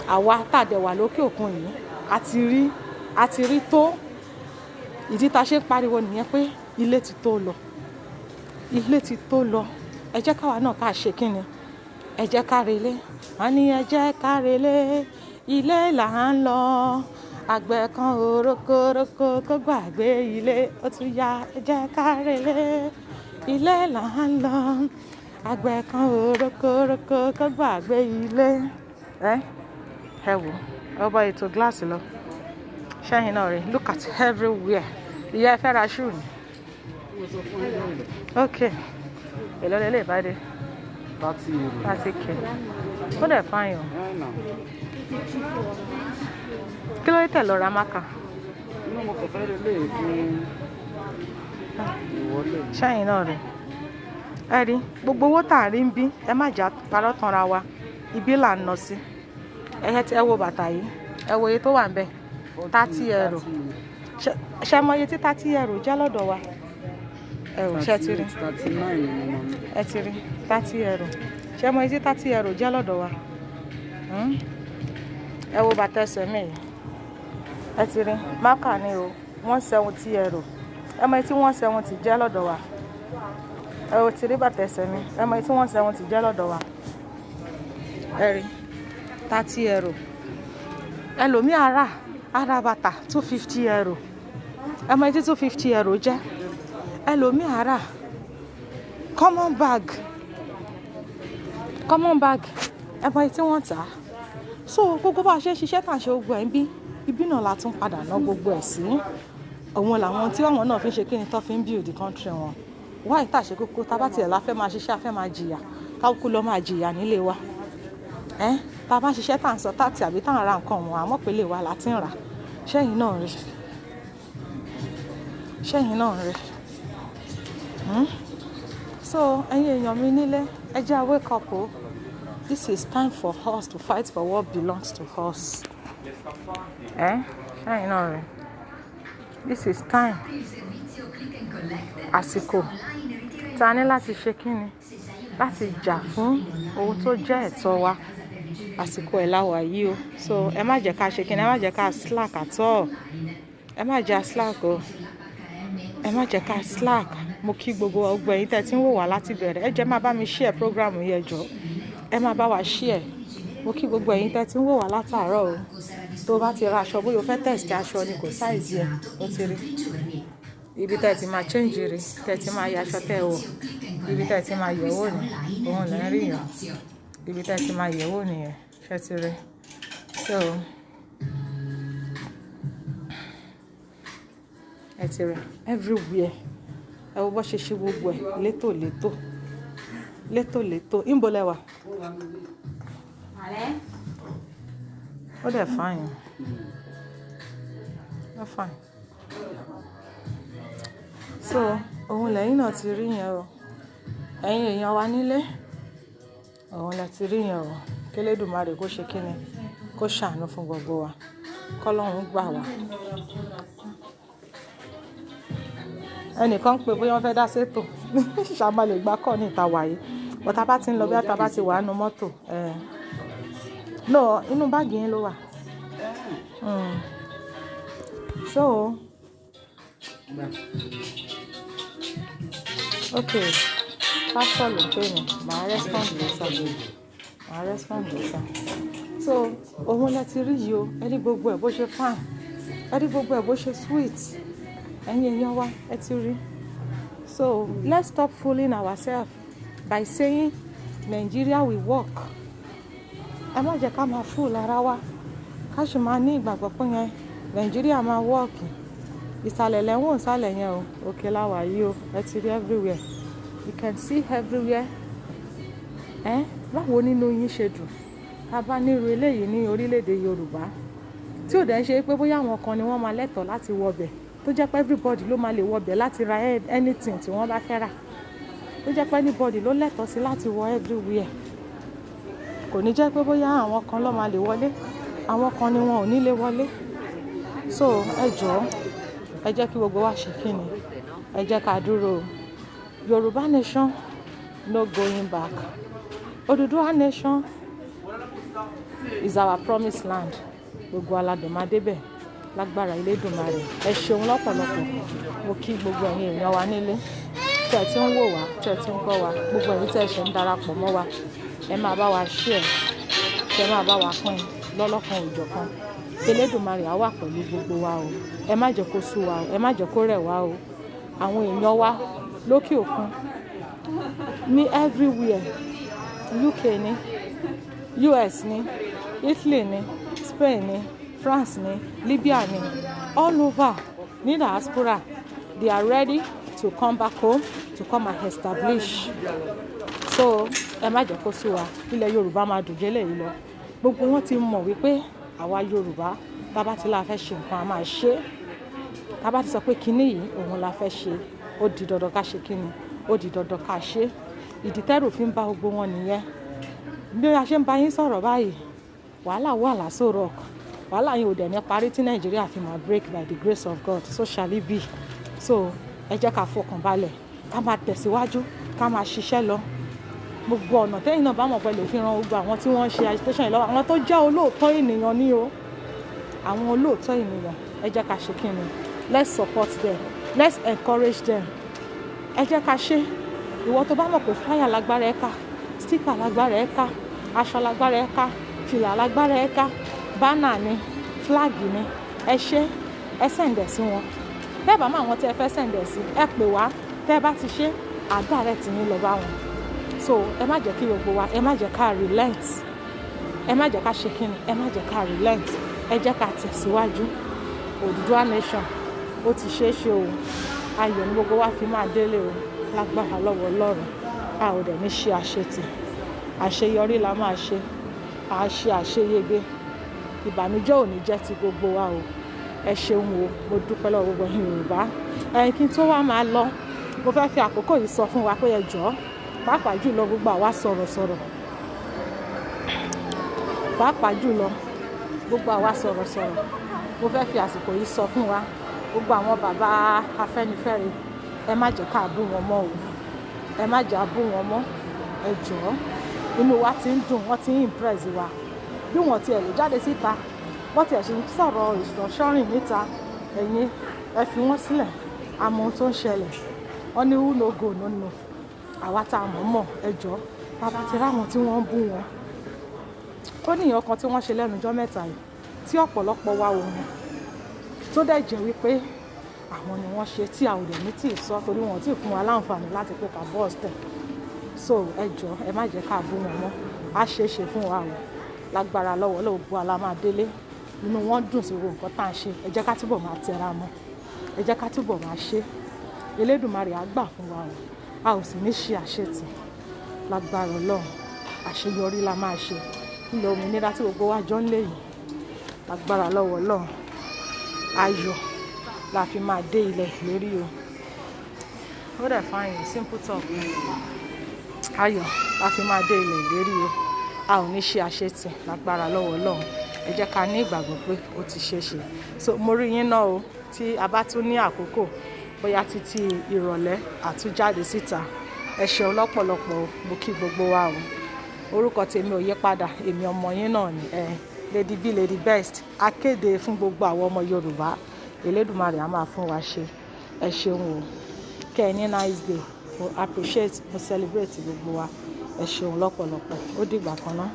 Àwa tá a dẹ̀ wà lókè òkun yìí, a ti rí tó. Ìdí tá a ṣe ń pariwo nìyẹn pé ilé ti tó lọ, ilé ti tó lọ. Ẹ jẹ́ káwa náà ká ṣe kíni, ẹ jẹ́ ká relé. Wọ́n ní ẹ jẹ́ ká relé, ilé là ń lọ. Àgbẹ̀ kan ò rókórókó kó gbàgbé ilé. Ó tún yá, ẹ jẹ́ ká relé, ilé là ń lọ. Àgbẹ̀ kan ò rókórókó kó gbàgbé ilé. Ẹ wò ọba ètò gíláàsì lọ ṣẹ́yìn náà rí. Look at everywhere. Ìyá, ẹ fẹ́ ra shoe ni? Ok, èló lè bá dé? €30. 30K. Ó dẹ̀ fine o. Ẹ̀ nà. Kí ló dé tẹ̀ lọ ra marker? Inú mo kàn fẹ́ lè fún ìwọlé. Ṣẹ́yìn náà rí, ẹ rí gbogbo owó tá à ń rí ń bí. Ẹ má jà parọ́ tanra wa, ibi là ń nà sí. Ẹ ẹ wo bàtà yìí, ẹ wo iye tó wà ń bẹ̀, €30. Ṣe mọ iye tí €30 jẹ́ lọ́dọ̀ wa? Ẹ ò ṣe ti rí? 39 ni mo mọ̀. Ẹ ti rí €30. Ṣe mọ iye tí €30 jẹ́ lọ́dọ̀ wa? Ẹ wo bàtà ẹsẹ̀ mi yìí, ẹ ti rí marker ni o, €170. Ẹ mọ iye tí 170 jẹ́ lọ́dọ̀ wa? Ẹ ò ti rí bàtà ẹsẹ̀ mi? Ẹ mọ iye tí 170 jẹ́ lọ́dọ̀ wa? Ẹ rí €30. Ẹlòmíì ara bàtà €250. Ẹ mọ iye tí €250 jẹ́? Ẹlòmíì ara common bag, common bag, ẹ mọ iye tí wọ́n tà á. So gbogbo bá a ṣe ń ṣiṣẹ́ tà ń ṣe gbogbo ẹ̀ ń bí, ibi náà la tún padà ná gbogbo ẹ̀ sí. Òun làwọn tí àwọn náà fi ń ṣe kíni tó fi ń build the country wọn. Wáyé tá a ṣe kókó, tá a bá tiẹ̀ la fẹ́ máa ṣiṣẹ́, a fẹ́ máa jìyà, káwùkú lọ máa jìyà nílé wa. Ẹ́ tá a bá ṣiṣẹ́, tá à ń sọ tax àbí tá à ń ra nǹkan wọn, àmọ́ pé lè wa la ti ń rà. Ṣẹ́yìn náà rí, ṣẹ́yìn náà rí. So ẹ̀yin èèyàn mi nílé, ẹ jẹ́ a wake up o. This is time for us to fight for what belongs to us. Ẹ ṣẹ́yìn náà rí, this is time, àsìkò tá a ní láti ṣe kíni, láti jà fún ohun tó jẹ́ ẹ̀tọ́ wa. Àsìkò ẹ̀ la wà yìí o. So ẹ má jẹ́ ká ṣe kíni, ẹ má jẹ́ ká slack at all. Ẹ má jẹ́ slack o, ẹ má jẹ́ ká slack. Mo kí gbogbo ọgbẹ́ yín tẹ́ tí ń wò wá láti bẹ̀rẹ̀. Ẹ jẹ́ máa bá mi share program yìí, ẹ jọ̀ọ́, ẹ máa bá wa share. Mo kí gbogbo ẹ̀yin tẹ́ tí ń wò wá látàárọ̀ o. Tó bá ti ra aṣọ, bóyá o fẹ́ test aṣọ ni kò size ẹ, ó ti rí ibi tẹ́ ti máa change, rí tẹ́ ti máa yẹ aṣọ tẹ́ wọ̀, ibi tẹ́ ti máa yẹ̀ wò ní òun lẹ́ ń rí yàn, ibi tẹ́ ti máa yẹ̀ wò nìyẹn. Ṣé ti rí? So ẹ ti rí everywhere. Ẹ wo bó ṣe ṣe gbogbo ẹ̀ létòlétò, létòlétò. Níbo lẹ wà? Ó dẹ̀ fine, ó fine. So òun lẹ́yìn náà ti rí yẹn o. Ẹ̀yin èèyàn wa nílé, òun lẹ ti rí yẹn o. Kélédùmarè kó ṣe kíni, kó ṣàánú fún gbogbo wa, kọ́lọ́run gbà wá. Ẹnìkan pé bóyá wọ́n fẹ́ dá sétò ṣàmà lè gbá kọ́ ní ìta wàyí bọ́tà bá ti ń lọ, bí ata bá ti wà nínú mọ́tò. No, inú báàgì yín ló wà. So ok, pastor ló ń pè mí, màá respond later, màá respond later. So òun lẹ ti rí yìí o. Ẹ rí gbogbo ẹ̀ bó ṣe fine, ẹ rí gbogbo ẹ̀ bó ṣe sweet. Ẹ̀yin èèyàn wa, ẹ ti rí. So let's stop fooling ourselves by saying Nigeria will work. Ẹ má jẹ́ ká máa fool ara wa, ká sì máa ní ìgbàgbọ́ pé yẹn Nigeria máa work. Ìsàlẹ̀ lẹ́wọ̀n, ìsàlẹ̀ yẹn o, òkè la wà yìí o. Ẹ ti rí everywhere, you can see everywhere. Ẹ báwo nínú yín ṣe dùn tá a bá nírú eléyìí ní orílẹ̀-èdè Yorùbá, tí ò dẹ̀ ń ṣe pé bóyá àwọn kan ni wọ́n máa lẹ́tọ̀ọ́ láti wọbẹ̀, tó jẹ́ pé everybody ló máa lè wọbẹ̀ láti ra anything tí wọ́n bá fẹ́ rà, tó jẹ́ pé anybody ló lẹ́tọ̀ọ́ sí láti wọ everywhere? Kò ní jẹ́ pé bóyá àwọn kan ló máa lè wọlé, àwọn kan ni wọn ò ní lè wọlé. So ẹ jọ̀ọ́, ẹ jẹ́ kí gbogbo wa ṣe kíni, ẹ jẹ́ ká dúró. Yorùbá nation, no going back. Odùduwà nation is our promised land. Gbogbo aládùn máa débẹ̀ lágbára Elédùmarè. Ẹ ṣeun lọ́pọ̀lọpọ̀. Mo kí gbogbo ẹ̀yin èèyàn wa nílé tẹ́ ẹ ti ń wò wá, tẹ́ ẹ ti ń gbọ́ wa, gbogbo ẹ̀yin tẹ́ ẹ ṣe ń darapọ̀ mọ́ wa. Ẹ máa bá wa share, kẹ́ máa bá wa pín lọ́lọ́kan òjọ̀kan. Elédùmarè á wà pẹ̀lú gbogbo wa o. Ẹ má jẹ́ kó sú wa o, ẹ má jẹ́ kó rẹ̀ wá o. Àwọn èèyàn wa lókè òkun ní everywhere, UK ní, US ní, Italy ní, Spain ní, France ní, Libya ní, all over ní diaspora, they are ready to come back home to come and establish. So ẹ má jẹ́ kó sú wa. Ilẹ̀ Yorùbá máa dùn jẹ́lẹ̀ yìí lọ. Gbogbo wọn ti mọ̀ wípé àwa Yorùbá, tá bá ti la fẹ́ ṣe nǹkan, a máa ṣe. Tá bá ti sọ pé kinní yìí òun la fẹ́ ṣe, ó di dandan ká ṣe kinní, ó di dandan ká ṣe. Ìdí tẹ́rù fi ń bá gbogbo wọn nìyẹn. Bí a ṣe ń bá yín sọ̀rọ̀ báyìí, wàhálà wà l'Aso Rock. Wàhálà yìí ò dẹ̀ ní parí tí Nàìjíríà fi máa break. By the grace of God, so shall it be. So ẹ jẹ́ ká fọkàn balẹ̀, ká máa tẹ̀síwájú, ká máa ṣiṣẹ́ lọ. Gbogbo ọ̀nà tẹ́yìn náà bá mọ̀ pẹ̀lú fi ran gbogbo àwọn tí wọ́n ń ṣe agitation yìí lọ́wọ́, àwọn tó jẹ́ olóòótọ́ ènìyàn ní o, àwọn olóòótọ́ ènìyàn, ẹ jẹ́ ká ṣe kíni, let's support them, let's encourage them. Ẹ jẹ́ ká ṣe. Ìwọ tó bá mọ̀ pé flyer lágbára ẹ ká, sticker lágbára ẹ ká, aṣọ lágbára ẹ ká, fìlà lágbára ẹ ká, banner ni, flag ni, ẹ ṣe, ẹ send ẹ̀ sí wọn. Tẹ́ ẹ bá mọ̀ àwọn tí ẹ fẹ́ send ẹ̀ sí, ẹ pè wá. Tẹ́ ẹ bá ti ṣe àdá rẹ̀ tì yín lọ bá wọn. So ẹ má jẹ́ kí gbogbo wa, ẹ má jẹ́ ká relent, ẹ má jẹ́ ká ṣe kíni, ẹ má jẹ́ ká relent. Ẹ jẹ́ ká tẹ̀síwájú. Odùduwà nation, ó ti ṣeé ṣe o. Ayọ̀ ní gbogbo wa fi máa délé o lágbára lọ́wọ́ Ọlọ́run. A ò dẹ̀ ní ṣe àṣetì, àṣeyọrí la máa ṣe, à ṣe àṣeyege. Ìbànújẹ́ ò ní jẹ́ ti gbogbo wa o. Ẹ ṣeun o, mo dúpẹ́ lọ́wọ́ gbogbo ẹ̀yin Yorùbá. Ẹ̀yin, kí n tó wá máa lọ, mo fẹ́ fi àkókò yìí sọ fún wa pé ẹ jọ̀ọ́, pàápàá jùlọ gbogbo àwa sọ̀rọ̀sọ̀rọ̀, pàápàá jùlọ gbogbo àwa sọ̀rọ̀sọ̀rọ̀, mo fẹ́ fi àsìkò yìí sọ fún wa, gbogbo àwọn bàbá Afẹ́nifẹ́re, ẹ má jẹ́ ká bú wọn mọ́ o. Ẹ má jẹ́ á bú wọn mọ́, ẹ jọ̀ọ́. Inú wa ti ń dùn, wọ́n ti ń impress wa. Bí wọ́n tiẹ̀ lè jáde síta, wọ́n tiẹ̀ ṣe ń sọ̀rọ̀ restructuring níta, ẹ̀yin ẹ fi wọ́n sílẹ̀. Àmọ́ ohun tó ń ṣẹlẹ̀, wọ́n ní who no go no know. Àwa tá a mọ̀ mọ̀, ẹ jọ̀ọ́, bàbá ti ráwọn tí wọ́n ń bú wọn. Ó ní ìyàn kan tí wọ́n ṣe lẹ́nu ọjọ́ mẹ́ta yìí tí ọ̀pọ̀lọpọ̀ wa ò mọ̀, tó dẹ̀ jẹ́ wípé àwọn ni wọ́n ṣe, tí a ò dẹ̀ ní tí ì sọ torí wọn ò tí ì fún wa láǹfààní láti pé ká bọ́ọ̀sì tẹ̀. So ẹ jọ̀ọ́, ẹ má jẹ́ ká bú wọn mọ́. Á ṣeé ṣe fún wa o lágbára lọ́wọ́ lọ́wọ́. Gbogbo àlá máa délé. Inú wọn dùn sí gbogbo nǹkan tá à ń ṣe. Ẹ jẹ́ ká túbọ̀ máa tẹra mọ́, ẹ jẹ́ ká túbọ̀ máa ṣe. Elédùmarè á gbà fún wa o, a ò sì ní ṣe àṣetì lágbára Ọlọ́run. Àṣeyọrí la máa ṣe. Ilẹ̀ òmìnira tí gbogbo wa jọ ń lé yìí, lágbára lọ́wọ́ Ọlọ́run, ayọ̀ la fi máa dé ilẹ̀ ìlérí o. Ó dẹ̀ fine, simple talk. Ayọ̀ la fi máa dé ilẹ̀ ìlérí o. A ò ní ṣe àṣetì lágbára lọ́wọ́ Ọlọ́run. Ẹ jẹ́ ká ní ìgbàgbọ́ pé ó ti ṣeé ṣe. So mo rí yín náà o. Tí a bá tún ní àkókò, bóyá títí ìrọ̀lẹ́, àtúnjáde síta. Ẹ ṣeun lọ́pọ̀lọpọ̀ o. Mo kí gbogbo wa o. Orúkọ tèmi ò yí padà, èmi ọmọ yín náà ni ẹ, Lady B, Lady Best, akéde fún gbogbo àwọn ọmọ Yorùbá. Elédùmarè á máa fún wa ṣe. Ẹ ṣeun o. Kẹ́ ẹ ní nice day. Mo appreciate, mo celebrate gbogbo wa. Ẹ ṣeun lọ́pọ̀lọpọ̀. Ó dìgbà kan náà.